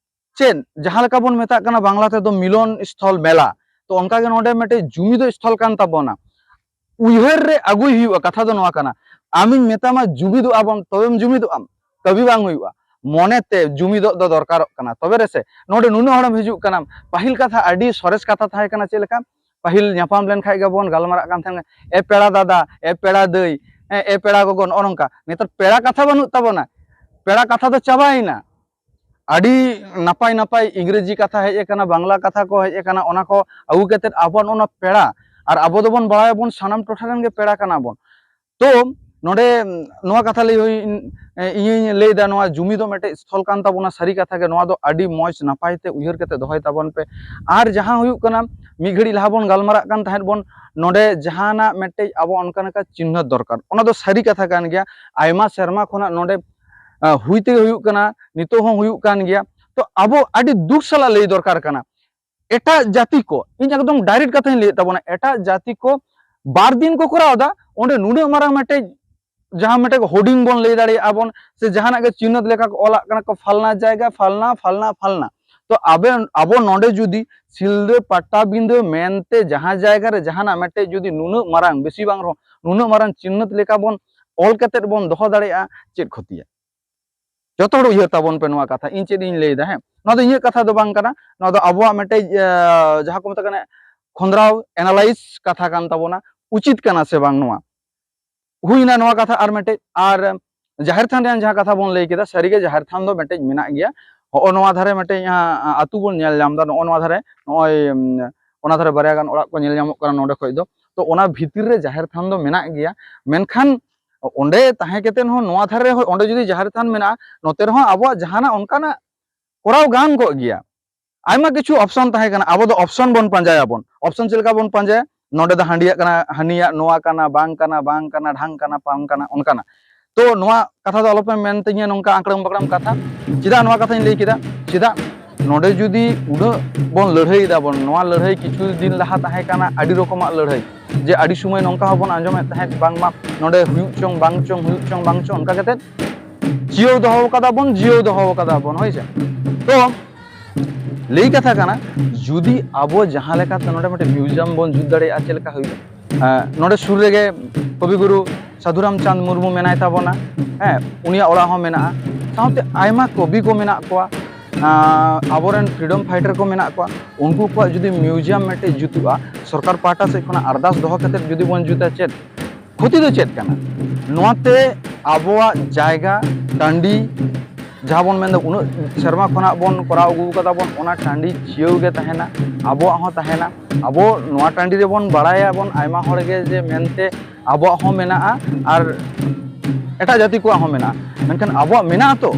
ᱪᱮᱫ, ᱡᱟᱦᱟᱸ ᱞᱮᱠᱟ ᱵᱚᱱ ᱢᱮᱛᱟᱜ ᱠᱟᱱᱟ ᱵᱟᱝᱞᱟ ᱛᱮᱫᱚ ᱢᱤᱞᱚᱱ ᱥᱛᱷᱚᱞ, ᱢᱮᱞᱟ, ᱛᱚ ᱚᱱᱠᱟ ᱜᱮ ᱱᱚᱰᱮ ᱢᱤᱫᱴᱮᱡ ᱡᱩᱢᱤᱫᱚᱜ ᱥᱛᱷᱚᱞ ᱠᱟᱱ ᱛᱟᱵᱚᱱᱟ᱾ ᱩᱭᱦᱟᱹᱨ ᱨᱮ ᱟᱹᱜᱩᱭ ᱦᱩᱭᱩᱜᱼᱟ ᱠᱟᱛᱷᱟ ᱫᱚ ᱱᱚᱣᱟ ᱠᱟᱱᱟ, ᱟᱢᱤᱧ ᱢᱮᱛᱟᱢᱟ ᱡᱩᱢᱤᱫᱚᱜ ᱟᱵᱚᱱ, ᱛᱚᱵᱮᱢ ᱡᱩᱢᱤᱫᱚᱜ ᱟᱢ, ᱠᱟᱹᱢᱤ ᱵᱟᱝ ᱦᱩᱭᱩᱜᱼᱟ᱾ ᱢᱚᱱᱮᱛᱮ ᱡᱩᱢᱤᱫᱚᱜ ᱫᱚ ᱫᱚᱨᱠᱟᱨᱚᱜ ᱠᱟᱱᱟ, ᱛᱚᱵᱮ ᱨᱮᱥᱮ ᱱᱚᱰᱮ ᱱᱩᱱᱟᱹᱜ ᱦᱚᱲᱮᱢ ᱦᱤᱡᱩᱜ ᱠᱟᱱᱟᱢ᱾ ᱯᱟᱹᱦᱤᱞ ᱠᱟᱛᱷᱟ, ᱟᱹᱰᱤ ᱥᱚᱨᱮᱥ ᱠᱟᱛᱷᱟ ᱛᱟᱦᱮᱸ ᱠᱟᱱᱟ᱾ ᱪᱮᱫ ᱞᱮᱠᱟ? ᱯᱟᱹᱦᱤᱞ ᱧᱟᱯᱟᱢ ᱞᱮᱱᱠᱷᱟᱡ ᱜᱮᱵᱚᱱ ᱜᱟᱞᱢᱟᱨᱟᱜ ᱠᱟᱱ ᱛᱟᱦᱮᱸᱱᱟ, "ᱮ ᱯᱮᱲᱟ ᱫᱟᱫᱟ, ᱮ ᱯᱮᱲᱟ ᱫᱟᱹᱭ, ᱮ, ᱮ ᱯᱮᱲᱟ ᱜᱚᱜᱚ", ᱱᱚᱜᱼᱚ ᱱᱚᱝᱠᱟ᱾ ᱱᱮᱛᱟᱨ ᱯᱮᱲᱟ ᱠᱟᱛᱷᱟ ᱵᱟᱹᱱᱩᱜ ᱛᱟᱵᱚᱱᱟ, ᱯᱮᱲᱟ ᱠᱟᱛᱷᱟ ᱫᱚ ᱪᱟᱵᱟᱭᱮᱱᱟ᱾ ᱟᱹᱰᱤ ᱱᱟᱯᱟᱭ ᱱᱟᱯᱟᱭ ᱤᱝᱨᱮᱡᱤ ᱠᱟᱛᱷᱟ ᱦᱮᱡ ᱟᱠᱟᱱᱟ, ᱵᱟᱝᱞᱟ ᱠᱟᱛᱷᱟ ᱠᱚ ᱦᱮᱡ ᱟᱠᱟᱱᱟ, ᱚᱱᱟ ᱠᱚ ᱟᱹᱜᱩ ᱠᱟᱛᱮᱫ ᱟᱵᱚᱣᱟᱜ ᱱᱚᱣᱟ ᱯᱮᱲᱟ, ᱟᱨ ᱟᱵᱚ ᱫᱚᱵᱚᱱ ᱵᱟᱲᱟᱭᱟᱵᱚᱱ ᱥᱟᱱᱟᱢ ᱴᱚᱴᱷᱟ ᱨᱮᱱ ᱜᱮ ᱯᱮᱲᱟ ᱠᱟᱱᱟ ᱵᱚᱱ᱾ ᱛᱚ ᱱᱚᱰᱮ, ᱩᱢ, ᱱᱚᱣᱟ ᱠᱟᱛᱷᱟ ᱞᱟᱹᱭ ᱦᱩᱭ, ᱮ, ᱤᱧᱤᱧ ᱞᱟᱹᱭᱫᱟ, ᱱᱚᱣᱟ ᱡᱩᱢᱤᱫᱚᱜ ᱢᱤᱫᱴᱮᱡ ᱥᱛᱷᱚᱞ ᱠᱟᱱ ᱛᱟᱵᱚᱱᱟ᱾ ᱥᱟᱹᱨᱤ ᱠᱟᱛᱷᱟ ᱜᱮ, ᱱᱚᱣᱟ ᱫᱚ ᱟᱹᱰᱤ ᱢᱚᱡᱽ ᱱᱟᱯᱟᱭ ᱛᱮ ᱩᱭᱦᱟᱹᱨ ᱠᱟᱛᱮ ᱫᱚᱦᱚᱭ ᱛᱟᱵᱚᱱ ᱯᱮ᱾ ᱟᱨ ᱡᱟᱦᱟᱸ ᱦᱩᱭᱩᱜ ᱠᱟᱱᱟ, ᱢᱤᱫ ᱜᱷᱟᱹᱲᱤᱡ ᱞᱟᱦᱟ ᱵᱚᱱ ᱜᱟᱞᱢᱟᱨᱟᱜ ᱠᱟᱱ ᱛᱟᱦᱮᱸᱫ ᱵᱚᱱ, ᱱᱚᱰᱮ ᱡᱟᱦᱟᱱᱟᱜ ᱢᱤᱫᱴᱮᱡ ᱟᱵᱚ ᱚᱱᱠᱟ ᱞᱮᱠᱟ ᱪᱤᱱᱦᱟᱹ ᱫᱚᱨᱠᱟᱨ, ᱚᱱᱟ ᱫᱚ ᱥᱟᱹᱨᱤ ᱠᱟᱛᱷᱟ ᱠᱟᱱ ᱜᱮᱭᱟ᱾ ᱟᱭᱢᱟ ᱥᱮᱨᱢᱟ ᱠᱷᱚᱱᱟᱜ ᱱᱚᱰᱮ, ᱟ, ᱦᱩᱭ ᱛᱮᱜᱮ ᱦᱩᱭᱩᱜ ᱠᱟᱱᱟ, ᱱᱤᱛᱚᱜ ᱦᱚᱸ ᱦᱩᱭᱩᱜ ᱠᱟᱱ ᱜᱮᱭᱟ᱾ ᱛᱚ ᱟᱵᱚ ᱟᱹᱰᱤ ᱫᱩᱠ ᱥᱟᱞᱟᱜ ᱞᱟᱹᱭ ᱫᱚᱨᱠᱟᱨ ᱠᱟᱱᱟ, ᱮᱴᱟᱜ ᱡᱟᱹᱛᱤ ᱠᱚ, ᱤᱧ ᱮᱠᱫᱚᱢ direct ᱠᱟᱛᱷᱟᱧ ᱞᱟᱹᱭᱮᱫ ᱛᱟᱵᱚᱱᱟ, ᱮᱴᱟᱜ ᱡᱟᱹᱛᱤ ᱠᱚ ᱵᱟᱨ ᱫᱤᱱ ᱠᱚ ᱠᱚᱨᱟᱣ ᱮᱫᱟ, ᱚᱸᱰᱮ ᱱᱩᱱᱟᱹᱜ ᱢᱟᱨᱟᱝ ᱢᱤᱫᱴᱮᱡ, ᱡᱟᱦᱟᱸ ᱢᱤᱫᱴᱮᱡ ᱦᱳᱨᱰᱤᱝ ᱵᱚᱱ ᱞᱟᱹᱭ ᱫᱟᱲᱮᱭᱟᱜᱼᱟ ᱵᱚᱱ, ᱥᱮ ᱡᱟᱦᱟᱱᱟᱜ ᱜᱮ ᱪᱤᱱᱦᱟᱹ ᱞᱮᱠᱟ ᱠᱚ ᱚᱞᱟᱜ ᱠᱟᱱᱟ ᱠᱚ, ᱯᱷᱟᱞᱱᱟ ᱡᱟᱭᱜᱟ, ᱯᱷᱟᱞᱱᱟ, ᱯᱷᱟᱞᱱᱟ, ᱯᱷᱟᱞᱱᱟ᱾ ᱛᱚ ᱟᱵᱮ, ᱟᱵᱚ ᱱᱚᱰᱮ ᱡᱩᱫᱤ ᱥᱤᱞᱫᱟᱹ ᱯᱟᱴᱟᱵᱤᱸᱫᱟᱹ ᱢᱮᱱᱛᱮ ᱡᱟᱦᱟᱸ ᱡᱟᱭᱜᱟ ᱨᱮ ᱡᱟᱦᱟᱱᱟᱜ ᱢᱤᱫᱴᱮᱡ ᱡᱩᱫᱤ ᱱᱩᱱᱟᱹᱜ ᱢᱟᱨᱟᱝ, ᱵᱮᱥᱤ ᱵᱟᱝ ᱨᱮᱦᱚᱸ ᱱᱩᱱᱟᱹᱜ ᱢᱟᱨᱟᱝ ᱪᱤᱱᱦᱟᱹ ᱞᱮᱠᱟ ᱵᱚᱱ ᱚᱞ ᱠᱟᱛᱮᱫ ᱵᱚᱱ ᱫᱚᱦᱚ ᱫᱟᱲᱮᱭᱟᱜᱼᱟ, ᱪᱮᱫ ᱠᱷᱚᱛᱤᱭᱟ? ᱡᱚᱛᱚ ᱦᱚᱲ ᱩᱭᱦᱟᱹᱨ ᱛᱟᱵᱚᱱ ᱯᱮ ᱱᱚᱣᱟ ᱠᱟᱛᱷᱟ᱾ ᱤᱧ ᱪᱮᱫ ᱤᱧ ᱞᱟᱹᱭᱫᱟ, ᱦᱮᱸ, ᱱᱚᱣᱟ ᱫᱚ ᱤᱧᱟᱹᱜ ᱠᱟᱛᱷᱟ ᱫᱚ ᱵᱟᱝ ᱠᱟᱱᱟ, ᱱᱚᱣᱟ ᱫᱚ ᱟᱵᱚᱣᱟᱜ ᱢᱤᱫᱴᱮᱡ, ᱟᱸ, ᱡᱟᱦᱟᱸ ᱠᱚ ᱢᱮᱛᱟᱜ ᱠᱟᱱᱟ, ᱠᱷᱚᱸᱫᱽᱨᱟᱣ, ᱮᱱᱟᱞᱟᱭᱤᱡᱽ ᱠᱟᱛᱷᱟ ᱠᱟᱱ ᱛᱟᱵᱚᱱᱟ, ᱩᱪᱤᱛ ᱠᱟᱱᱟ ᱥᱮ ᱵᱟᱝ ᱱᱚᱣᱟ᱾ ᱦᱩᱭᱱᱟ ᱱᱚᱣᱟ ᱠᱟᱛᱷᱟ᱾ ᱟᱨ ᱢᱤᱫᱴᱮᱡ, ᱟᱨ ᱡᱟᱦᱮᱨ ᱛᱷᱟᱱ ᱨᱮᱭᱟᱜ ᱡᱟᱦᱟᱸ ᱠᱟᱛᱷᱟ ᱵᱚᱱ ᱞᱟᱹᱭ ᱠᱮᱫᱟ, ᱥᱟᱹᱨᱤᱜᱮ ᱡᱟᱦᱮᱨ ᱛᱷᱟᱱ ᱫᱚ ᱢᱤᱫᱴᱮᱡ ᱢᱮᱱᱟᱜ ᱜᱮᱭᱟ᱾ ᱦᱚᱸᱜᱼᱚ ᱱᱚᱣᱟ ᱫᱷᱟᱨᱮ ᱢᱤᱫᱴᱮᱡ, ᱟᱸ, ᱟᱹᱛᱩ ᱵᱚᱱ ᱧᱮᱞ ᱧᱟᱢ ᱮᱫᱟ, ᱱᱚᱜᱼᱚ ᱱᱚᱣᱟ ᱫᱷᱟᱨᱮ, ᱱᱚᱜᱼᱚᱭ, ᱩᱢ, ᱚᱱᱟ ᱫᱷᱟᱨᱮ ᱵᱟᱨᱭᱟ ᱜᱟᱱ ᱚᱲᱟᱜ ᱠᱚ ᱧᱮᱞ ᱧᱟᱢᱚᱜ ᱠᱟᱱᱟ ᱱᱚᱰᱮ ᱠᱷᱚᱡ ᱫᱚ᱾ ᱛᱚ ᱚᱱᱟ ᱵᱷᱤᱛᱤᱨ ᱨᱮ ᱡᱟᱦᱮᱨ ᱛᱷᱟᱱ ᱫᱚ ᱢᱮᱱᱟᱜ ᱜᱮᱭᱟ, ᱢᱮᱱᱠᱷᱟᱱ ᱚᱸᱰᱮ ᱛᱟᱦᱮᱸ ᱠᱟᱛᱮ ᱦᱚᱸ ᱱᱚᱣᱟ ᱫᱷᱟᱨᱮ ᱨᱮ ᱚᱸᱰᱮ ᱡᱩᱫᱤ ᱡᱟᱦᱮᱨ ᱛᱷᱟᱱ ᱢᱮᱱᱟᱜᱼᱟ, ᱱᱚᱛᱮ ᱨᱮᱦᱚᱸ ᱟᱵᱚᱣᱟᱜ ᱡᱟᱦᱟᱱᱟᱜ ᱚᱱᱠᱟᱱᱟᱜ ᱠᱚᱨᱟᱣ ᱜᱟᱱ ᱠᱚᱜ ᱜᱮᱭᱟ᱾ ᱟᱭᱢᱟ ᱠᱤᱪᱷᱩ ᱚᱯᱥᱚᱱ ᱛᱟᱦᱮᱸ ᱠᱟᱱᱟ, ᱟᱵᱚ ᱫᱚ ᱚᱯᱥᱚᱱ ᱵᱚᱱ ᱯᱟᱸᱡᱟᱭᱟᱵᱚᱱ᱾ ᱚᱯᱥᱚᱱ ᱪᱮᱫ ᱞᱮᱠᱟ ᱵᱚᱱ ᱯᱟᱸᱡᱟᱭᱟ? ᱱᱚᱰᱮ ᱫᱚ ᱦᱟᱺᱰᱤᱭᱟᱜ ᱠᱟᱱᱟ, ᱦᱟᱹᱱᱤᱭᱟᱜ ᱱᱚᱣᱟ ᱠᱟᱱᱟ, ᱵᱟᱝ ᱠᱟᱱᱟ, ᱵᱟᱝ ᱠᱟᱱᱟ, ᱰᱷᱟᱝ ᱠᱟᱱᱟ, ᱯᱟᱝ ᱠᱟᱱᱟ, ᱚᱱᱠᱟᱱᱟᱜ᱾ ᱛᱚ ᱱᱚᱣᱟ ᱠᱟᱛᱷᱟ ᱫᱚ ᱟᱞᱚᱯᱮ ᱢᱮᱱ ᱛᱤᱧᱟᱹ ᱱᱚᱝᱠᱟ ᱟᱸᱠᱲᱟᱢ ᱵᱟᱠᱲᱟᱢ ᱠᱟᱛᱷᱟ᱾ ᱪᱮᱫᱟᱜ ᱱᱚᱣᱟ ᱠᱟᱛᱷᱟᱧ ᱞᱟᱹᱭ ᱠᱮᱫᱟ? ᱪᱮᱫᱟᱜ ᱱᱚᱰᱮ ᱡᱩᱫᱤ ᱩᱱᱟᱹᱜ ᱵᱚᱱ ᱞᱟᱹᱲᱦᱟᱹᱭ ᱫᱟᱵᱚᱱ, ᱱᱚᱣᱟ ᱞᱟᱹᱲᱦᱟᱹᱭ ᱠᱤᱪᱷᱩ ᱫᱤᱱ ᱞᱟᱦᱟ ᱛᱟᱦᱮᱸ ᱠᱟᱱᱟ ᱟᱹᱰᱤ ᱨᱚᱠᱚᱢᱟᱜ ᱞᱟᱹᱲᱦᱟᱹᱭ, ᱡᱮ ᱟᱹᱰᱤ ᱥᱚᱢᱚᱭ ᱱᱚᱝᱠᱟ ᱦᱚᱸᱵᱚᱱ ᱟᱸᱡᱚᱢᱮᱫ ᱛᱟᱦᱮᱸᱫ, ᱵᱟᱝᱢᱟ ᱱᱚᱰᱮ ᱦᱩᱭᱩᱜ ᱪᱚᱝ ᱵᱟᱝ ᱪᱚᱝ, ᱦᱩᱭᱩᱜ ᱪᱚᱝ ᱵᱟᱝ ᱪᱚᱝ, ᱚᱱᱠᱟ ᱠᱟᱛᱮᱫ ᱡᱤᱭᱟᱹᱣ ᱫᱚᱦᱚ ᱠᱟᱫᱟ ᱵᱚᱱ, ᱡᱤᱭᱟᱹᱣ ᱫᱚᱦᱚ ᱠᱟᱫᱟ ᱵᱚᱱ, ᱦᱳᱭ ᱥᱮ? ᱛᱚ ᱞᱟᱹᱭ ᱠᱟᱛᱷᱟ ᱠᱟᱱᱟ, ᱡᱩᱫᱤ ᱟᱵᱚ ᱡᱟᱦᱟᱸ ᱞᱮᱠᱟᱛᱮ ᱱᱚᱰᱮ ᱢᱤᱫᱴᱮᱱ ᱢᱤᱭᱩᱡᱤᱭᱟᱢ ᱵᱚᱱ ᱡᱩᱛ ᱫᱟᱲᱮᱭᱟᱜᱼᱟ, ᱪᱮᱫ ᱞᱮᱠᱟ ᱦᱩᱭᱩᱜᱼᱟ? ᱮᱸ, ᱱᱚᱰᱮ ᱥᱩᱨ ᱨᱮᱜᱮ ᱠᱚᱵᱤᱜᱩᱨᱩ ᱥᱟᱫᱷᱩᱨᱟᱢ ᱪᱟᱸᱫᱽ ᱢᱩᱨᱢᱩ ᱢᱮᱱᱟᱭ ᱛᱟᱵᱚᱱᱟ, ᱦᱮᱸ, ᱩᱱᱤᱭᱟᱜ ᱚᱲᱟᱜ ᱦᱚᱸ ᱢᱮᱱᱟᱜᱼᱟ, ᱥᱟᱶᱛᱮ ᱟᱭᱢᱟ ᱠᱚᱵᱤ ᱠᱚ ᱢᱮᱱᱟᱜ ᱠᱚᱣᱟ, ᱟᱸ, ᱟᱵᱚᱨᱮᱱ ᱯᱷᱨᱤᱰᱚᱢ ᱯᱷᱟᱭᱴᱟᱨ ᱠᱚ ᱢᱮᱱᱟᱜ ᱠᱚᱣᱟ, ᱩᱱᱠᱩ ᱠᱚᱣᱟᱜ ᱡᱩᱫᱤ ᱢᱤᱭᱩᱡᱤᱭᱟᱢ ᱢᱤᱫᱴᱮᱡ ᱡᱩᱛᱩᱜᱼᱟ, ᱥᱚᱨᱠᱟᱨ ᱯᱟᱦᱴᱟ ᱥᱮᱫ ᱠᱷᱚᱱᱟᱜ ᱟᱨᱫᱟᱥ ᱫᱚᱦᱚ ᱠᱟᱛᱮᱫ ᱡᱩᱫᱤ ᱵᱚᱱ ᱡᱩᱛᱟ, ᱪᱮᱫ ᱠᱷᱚᱛᱤ ᱫᱚ ᱪᱮᱫ ᱠᱟᱱᱟ? ᱱᱚᱣᱟᱛᱮ ᱟᱵᱚᱣᱟᱜ ᱡᱟᱭᱜᱟ, ᱴᱟᱺᱰᱤ, ᱡᱟᱦᱟᱸ ᱵᱚᱱ ᱢᱮᱱᱫᱟ ᱩᱱᱟᱹᱜ ᱥᱮᱨᱢᱟ ᱠᱷᱚᱱᱟᱜ ᱵᱚᱱ ᱠᱚᱨᱟᱣ ᱟᱹᱜᱩ ᱠᱟᱫᱟ ᱵᱚᱱ, ᱚᱱᱟ ᱴᱟᱺᱰᱤ ᱡᱤᱭᱟᱹᱣ ᱜᱮ ᱛᱟᱦᱮᱱᱟ, ᱟᱵᱚᱣᱟᱜ ᱦᱚᱸ ᱛᱟᱦᱮᱱᱟ᱾ ᱟᱵᱚ ᱱᱚᱣᱟ ᱴᱟᱺᱰᱤ ᱨᱮᱵᱚᱱ ᱵᱟᱲᱟᱭᱟᱵᱚᱱ ᱟᱭᱢᱟ ᱦᱚᱲ ᱜᱮ ᱡᱮ ᱢᱮᱱᱛᱮ ᱟᱵᱚᱣᱟᱜ ᱦᱚᱸ ᱢᱮᱱᱟᱜᱼᱟ ᱟᱨ ᱮᱴᱟᱜ ᱡᱟᱹᱛᱤ ᱠᱚᱣᱟᱜ ᱦᱚᱸ ᱢᱮᱱᱟᱜᱼᱟ, ᱢᱮᱱᱠᱷᱟᱱ ᱟᱵᱚᱣᱟᱜ ᱢᱮᱱᱟᱜᱼᱟ ᱛᱚ,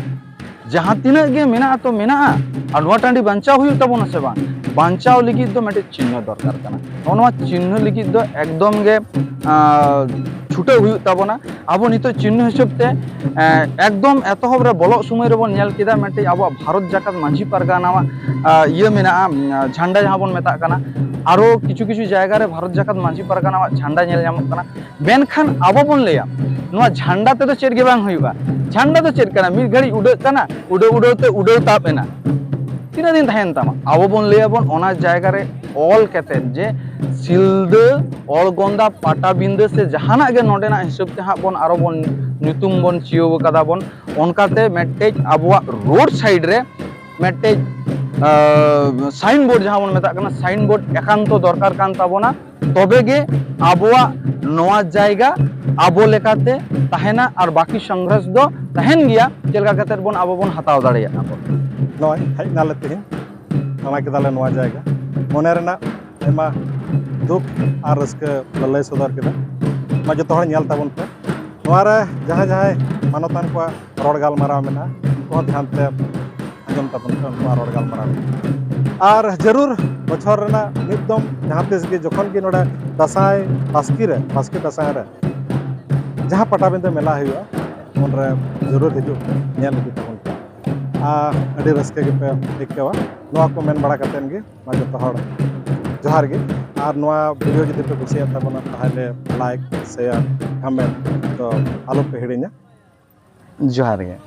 ᱡᱟᱦᱟᱸ ᱛᱤᱱᱟᱹᱜ ᱜᱮ ᱢᱮᱱᱟᱜᱼᱟ ᱛᱚ ᱢᱮᱱᱟᱜᱼᱟ᱾ ᱟᱨ ᱱᱚᱣᱟ ᱴᱟᱺᱰᱤ ᱵᱟᱧᱪᱟᱣ ᱦᱩᱭᱩᱜ ᱛᱟᱵᱚᱱᱟ ᱥᱮ ᱵᱟᱝ? ᱵᱟᱧᱪᱟᱣ ᱞᱟᱹᱜᱤᱫ ᱫᱚ ᱢᱤᱫᱴᱮᱡ ᱪᱤᱱᱦᱟᱹ ᱫᱚᱨᱠᱟᱨ ᱠᱟᱱᱟ᱾ ᱱᱚᱜᱼᱚ ᱱᱚᱣᱟ ᱪᱤᱱᱦᱟᱹ ᱞᱟᱹᱜᱤᱫ ᱫᱚ ᱮᱠᱫᱚᱢ ᱜᱮ, ᱟᱸ, ᱪᱷᱩᱴᱟᱹᱣ ᱦᱩᱭᱩᱜ ᱛᱟᱵᱚᱱᱟ᱾ ᱟᱵᱚ ᱱᱤᱛᱚᱜ ᱪᱤᱱᱦᱟᱹ ᱦᱤᱥᱟᱹᱵ ᱛᱮ, ᱮᱸ, ᱮᱠᱫᱚᱢ ᱮᱛᱚᱦᱚᱵ ᱨᱮ ᱵᱚᱞᱚᱜ ᱥᱚᱢᱚᱭ ᱨᱮᱵᱚᱱ ᱧᱮᱞ ᱠᱮᱫᱟ ᱢᱤᱫᱴᱮᱡ ᱟᱵᱚᱣᱟᱜ ᱵᱷᱟᱨᱚᱛ ᱡᱟᱠᱟᱛ ᱢᱟᱹᱡᱷᱤ ᱯᱟᱨᱜᱟᱱᱟᱣᱟᱜ, ᱟᱸ, ᱤᱭᱟᱹ ᱢᱮᱱᱟᱜᱼᱟ, ᱩᱸ, ᱡᱷᱟᱱᱰᱟ ᱡᱟᱦᱟᱸ ᱵᱚᱱ ᱢᱮᱛᱟᱜ ᱠᱟᱱᱟ᱾ ᱟᱨᱚ ᱠᱤᱪᱷᱩ ᱠᱤᱪᱷᱩ ᱡᱟᱭᱜᱟ ᱨᱮ ᱵᱷᱟᱨᱚᱛ ᱡᱟᱠᱟᱛ ᱢᱟᱹᱡᱷᱤ ᱯᱟᱨᱜᱟᱱᱟᱣᱟᱜ ᱡᱷᱟᱱᱰᱟ ᱧᱮᱞ ᱧᱟᱢᱚᱜ ᱠᱟᱱᱟ᱾ ᱢᱮᱱᱠᱷᱟᱱ ᱟᱵᱚ ᱵᱚᱱ ᱞᱟᱹᱭᱟ, ᱱᱚᱣᱟ ᱡᱷᱟᱱᱰᱟ ᱛᱮᱫᱚ ᱪᱮᱫ ᱜᱮ ᱵᱟᱝ ᱦᱩᱭᱩᱜᱼᱟ᱾ ᱡᱷᱟᱱᱰᱟ ᱫᱚ ᱪᱮᱫ ᱠᱟᱱᱟ? ᱢᱤᱫ ᱜᱷᱟᱹᱲᱤᱡ ᱩᱰᱟᱹᱜ ᱠᱟᱱᱟ, ᱩᱰᱟᱹᱣ ᱩᱰᱟᱹᱣ ᱛᱮ ᱩᱰᱟᱹᱣ ᱛᱟᱵ ᱮᱱᱟ᱾ ᱛᱤᱱᱟᱹᱜ ᱫᱤᱱ ᱛᱟᱦᱮᱱ ᱛᱟᱢᱟ? ᱟᱵᱚ ᱵᱚᱱ ᱞᱟᱹᱭᱟᱵᱚᱱ ᱚᱱᱟ ᱡᱟᱭᱜᱟ ᱨᱮ ᱚᱞ ᱠᱟᱛᱮᱫ ᱡᱮ ᱥᱤᱞᱫᱟᱹ, ᱚᱞᱜᱚᱸᱫᱟ, ᱯᱟᱴᱟᱵᱤᱸᱫᱟᱹ ᱥᱮ ᱡᱟᱦᱟᱱᱟᱜ ᱜᱮ ᱱᱚᱰᱮᱱᱟᱜ ᱦᱤᱥᱟᱹᱵ ᱛᱮ ᱦᱟᱸᱜ ᱵᱚᱱ ᱟᱨᱚ ᱵᱚᱱ ᱧᱩᱛᱩᱢ ᱵᱚᱱ ᱪᱤᱭᱟᱹᱣ ᱠᱟᱫᱟ ᱵᱚᱱ, ᱚᱱᱠᱟᱛᱮ ᱢᱤᱫᱴᱮᱡ ᱟᱵᱚᱣᱟᱜ ᱨᱳᱰ ᱥᱟᱭᱤᱰ ᱨᱮ ᱢᱤᱫᱴᱮᱡ ᱥᱟᱭᱤᱱ ᱵᱳᱨᱰ, ᱡᱟᱦᱟᱸ ᱵᱚᱱ ᱢᱮᱛᱟᱜ ᱠᱟᱱᱟ ᱥᱟᱭᱤᱱ ᱵᱳᱨᱰ, ᱮᱠᱟᱱᱛᱚ ᱫᱚᱨᱠᱟᱨ ᱠᱟᱱ ᱛᱟᱵᱚᱱᱟ᱾ ᱛᱚᱵᱮ ᱜᱮ ᱟᱵᱚᱣᱟᱜ ᱱᱚᱣᱟ ᱡᱟᱭᱜᱟ ᱟᱵᱚ ᱞᱮᱠᱟᱛᱮ ᱛᱟᱦᱮᱱᱟ ᱟᱨ ᱵᱟᱹᱠᱤ ᱥᱚᱝᱜᱷᱨᱚᱥ ᱫᱚ ᱛᱟᱦᱮᱱ ᱜᱮᱭᱟ, ᱪᱮᱫ ᱞᱮᱠᱟ ᱠᱟᱛᱮᱫ ᱵᱚᱱ ᱟᱵᱚ ᱵᱚᱱ ᱦᱟᱛᱟᱣ ᱫᱟᱲᱮᱭᱟᱜᱼᱟ ᱵᱚᱱ᱾ ᱱᱚᱜᱼᱚᱭ ᱦᱮᱡ ᱱᱟᱞᱮ ᱛᱮᱦᱮᱧ, ᱫᱟᱬᱟ ᱠᱮᱫᱟᱞᱮ ᱱᱚᱣᱟ ᱡᱟᱭᱜᱟ᱾ ᱢᱚᱱᱮ ᱨᱮᱱᱟᱜ ᱟᱭᱢᱟ ᱫᱩᱠ ᱟᱨ ᱨᱟᱹᱥᱠᱟᱹ ᱞᱮ ᱞᱟᱹᱭ ᱥᱚᱫᱚᱨ ᱠᱮᱫᱟ᱾ ᱱᱚᱣᱟ ᱡᱚᱛᱚ ᱦᱚᱲ ᱧᱮᱞ ᱛᱟᱵᱚᱱ ᱯᱮ᱾ ᱱᱚᱣᱟ ᱨᱮ ᱡᱟᱦᱟᱸᱭ ᱡᱟᱦᱟᱸᱭ ᱢᱟᱱᱚᱛᱟᱱ ᱠᱚᱣᱟᱜ ᱨᱚᱲ ᱜᱟᱞᱢᱟᱨᱟᱣ ᱢᱮᱱᱟᱜᱼᱟ, ᱩᱱᱠᱩ ᱦᱚᱸ ᱫᱷᱮᱭᱟᱱ ᱛᱮ ᱟᱸᱡᱚᱢ ᱛᱟᱵᱚᱱ ᱯᱮ ᱩᱱᱠᱩᱣᱟᱜ ᱨᱚᱲ ᱜᱟᱞᱢᱟᱨᱟᱣ᱾ ᱟᱨ ᱡᱟᱹᱨᱩᱲ ᱵᱚᱪᱷᱚᱨ ᱨᱮᱱᱟᱜ ᱢᱤᱫ ᱫᱚᱢ ᱡᱟᱦᱟᱸ ᱛᱤᱥ ᱜᱮ, ᱡᱚᱠᱷᱚᱱ ᱜᱮ ᱱᱚᱰᱮ ᱫᱟᱸᱥᱟᱭ ᱵᱟᱥᱠᱮ ᱨᱮ, ᱵᱟᱥᱠᱮ ᱫᱟᱸᱥᱟᱭ ᱨᱮ ᱡᱟᱦᱟᱸ ᱯᱟᱴᱟᱵᱤᱸᱫᱟᱹ ᱢᱮᱞᱟ ᱦᱩᱭᱩᱜᱼᱟ, ᱩᱱᱨᱮ ᱡᱟᱹᱨᱩᱲ ᱦᱤᱡᱩᱜ ᱯᱮ, ᱧᱮᱞ ᱤᱫᱤ ᱛᱟᱵᱚᱱ ᱯᱮ᱾ ᱟᱨ ᱟᱹᱰᱤ ᱨᱟᱹᱥᱠᱟᱹ ᱜᱮᱯᱮ ᱟᱹᱭᱠᱟᱹᱣᱟ᱾ ᱱᱚᱣᱟ ᱠᱚ ᱢᱮᱱ ᱵᱟᱲᱟ ᱠᱟᱛᱮᱫ ᱜᱮ ᱢᱟ ᱡᱚᱛᱚ ᱦᱚᱲ ᱡᱚᱦᱟᱨ ᱜᱮ᱾ ᱟᱨ ᱱᱚᱣᱟ ᱵᱷᱤᱰᱤᱭᱳ ᱡᱩᱫᱤ ᱯᱮ ᱠᱩᱥᱤᱭᱟᱜ ᱛᱟᱵᱚᱱᱟ, ᱛᱟᱦᱚᱞᱮ ᱞᱟᱭᱤᱠ, ᱥᱮᱭᱟᱨ, ᱠᱚᱢᱮᱱᱴ ᱫᱚ ᱟᱞᱚ ᱯᱮ ᱦᱤᱲᱤᱧᱟ᱾ ᱡᱚᱦᱟᱨ ᱜᱮ᱾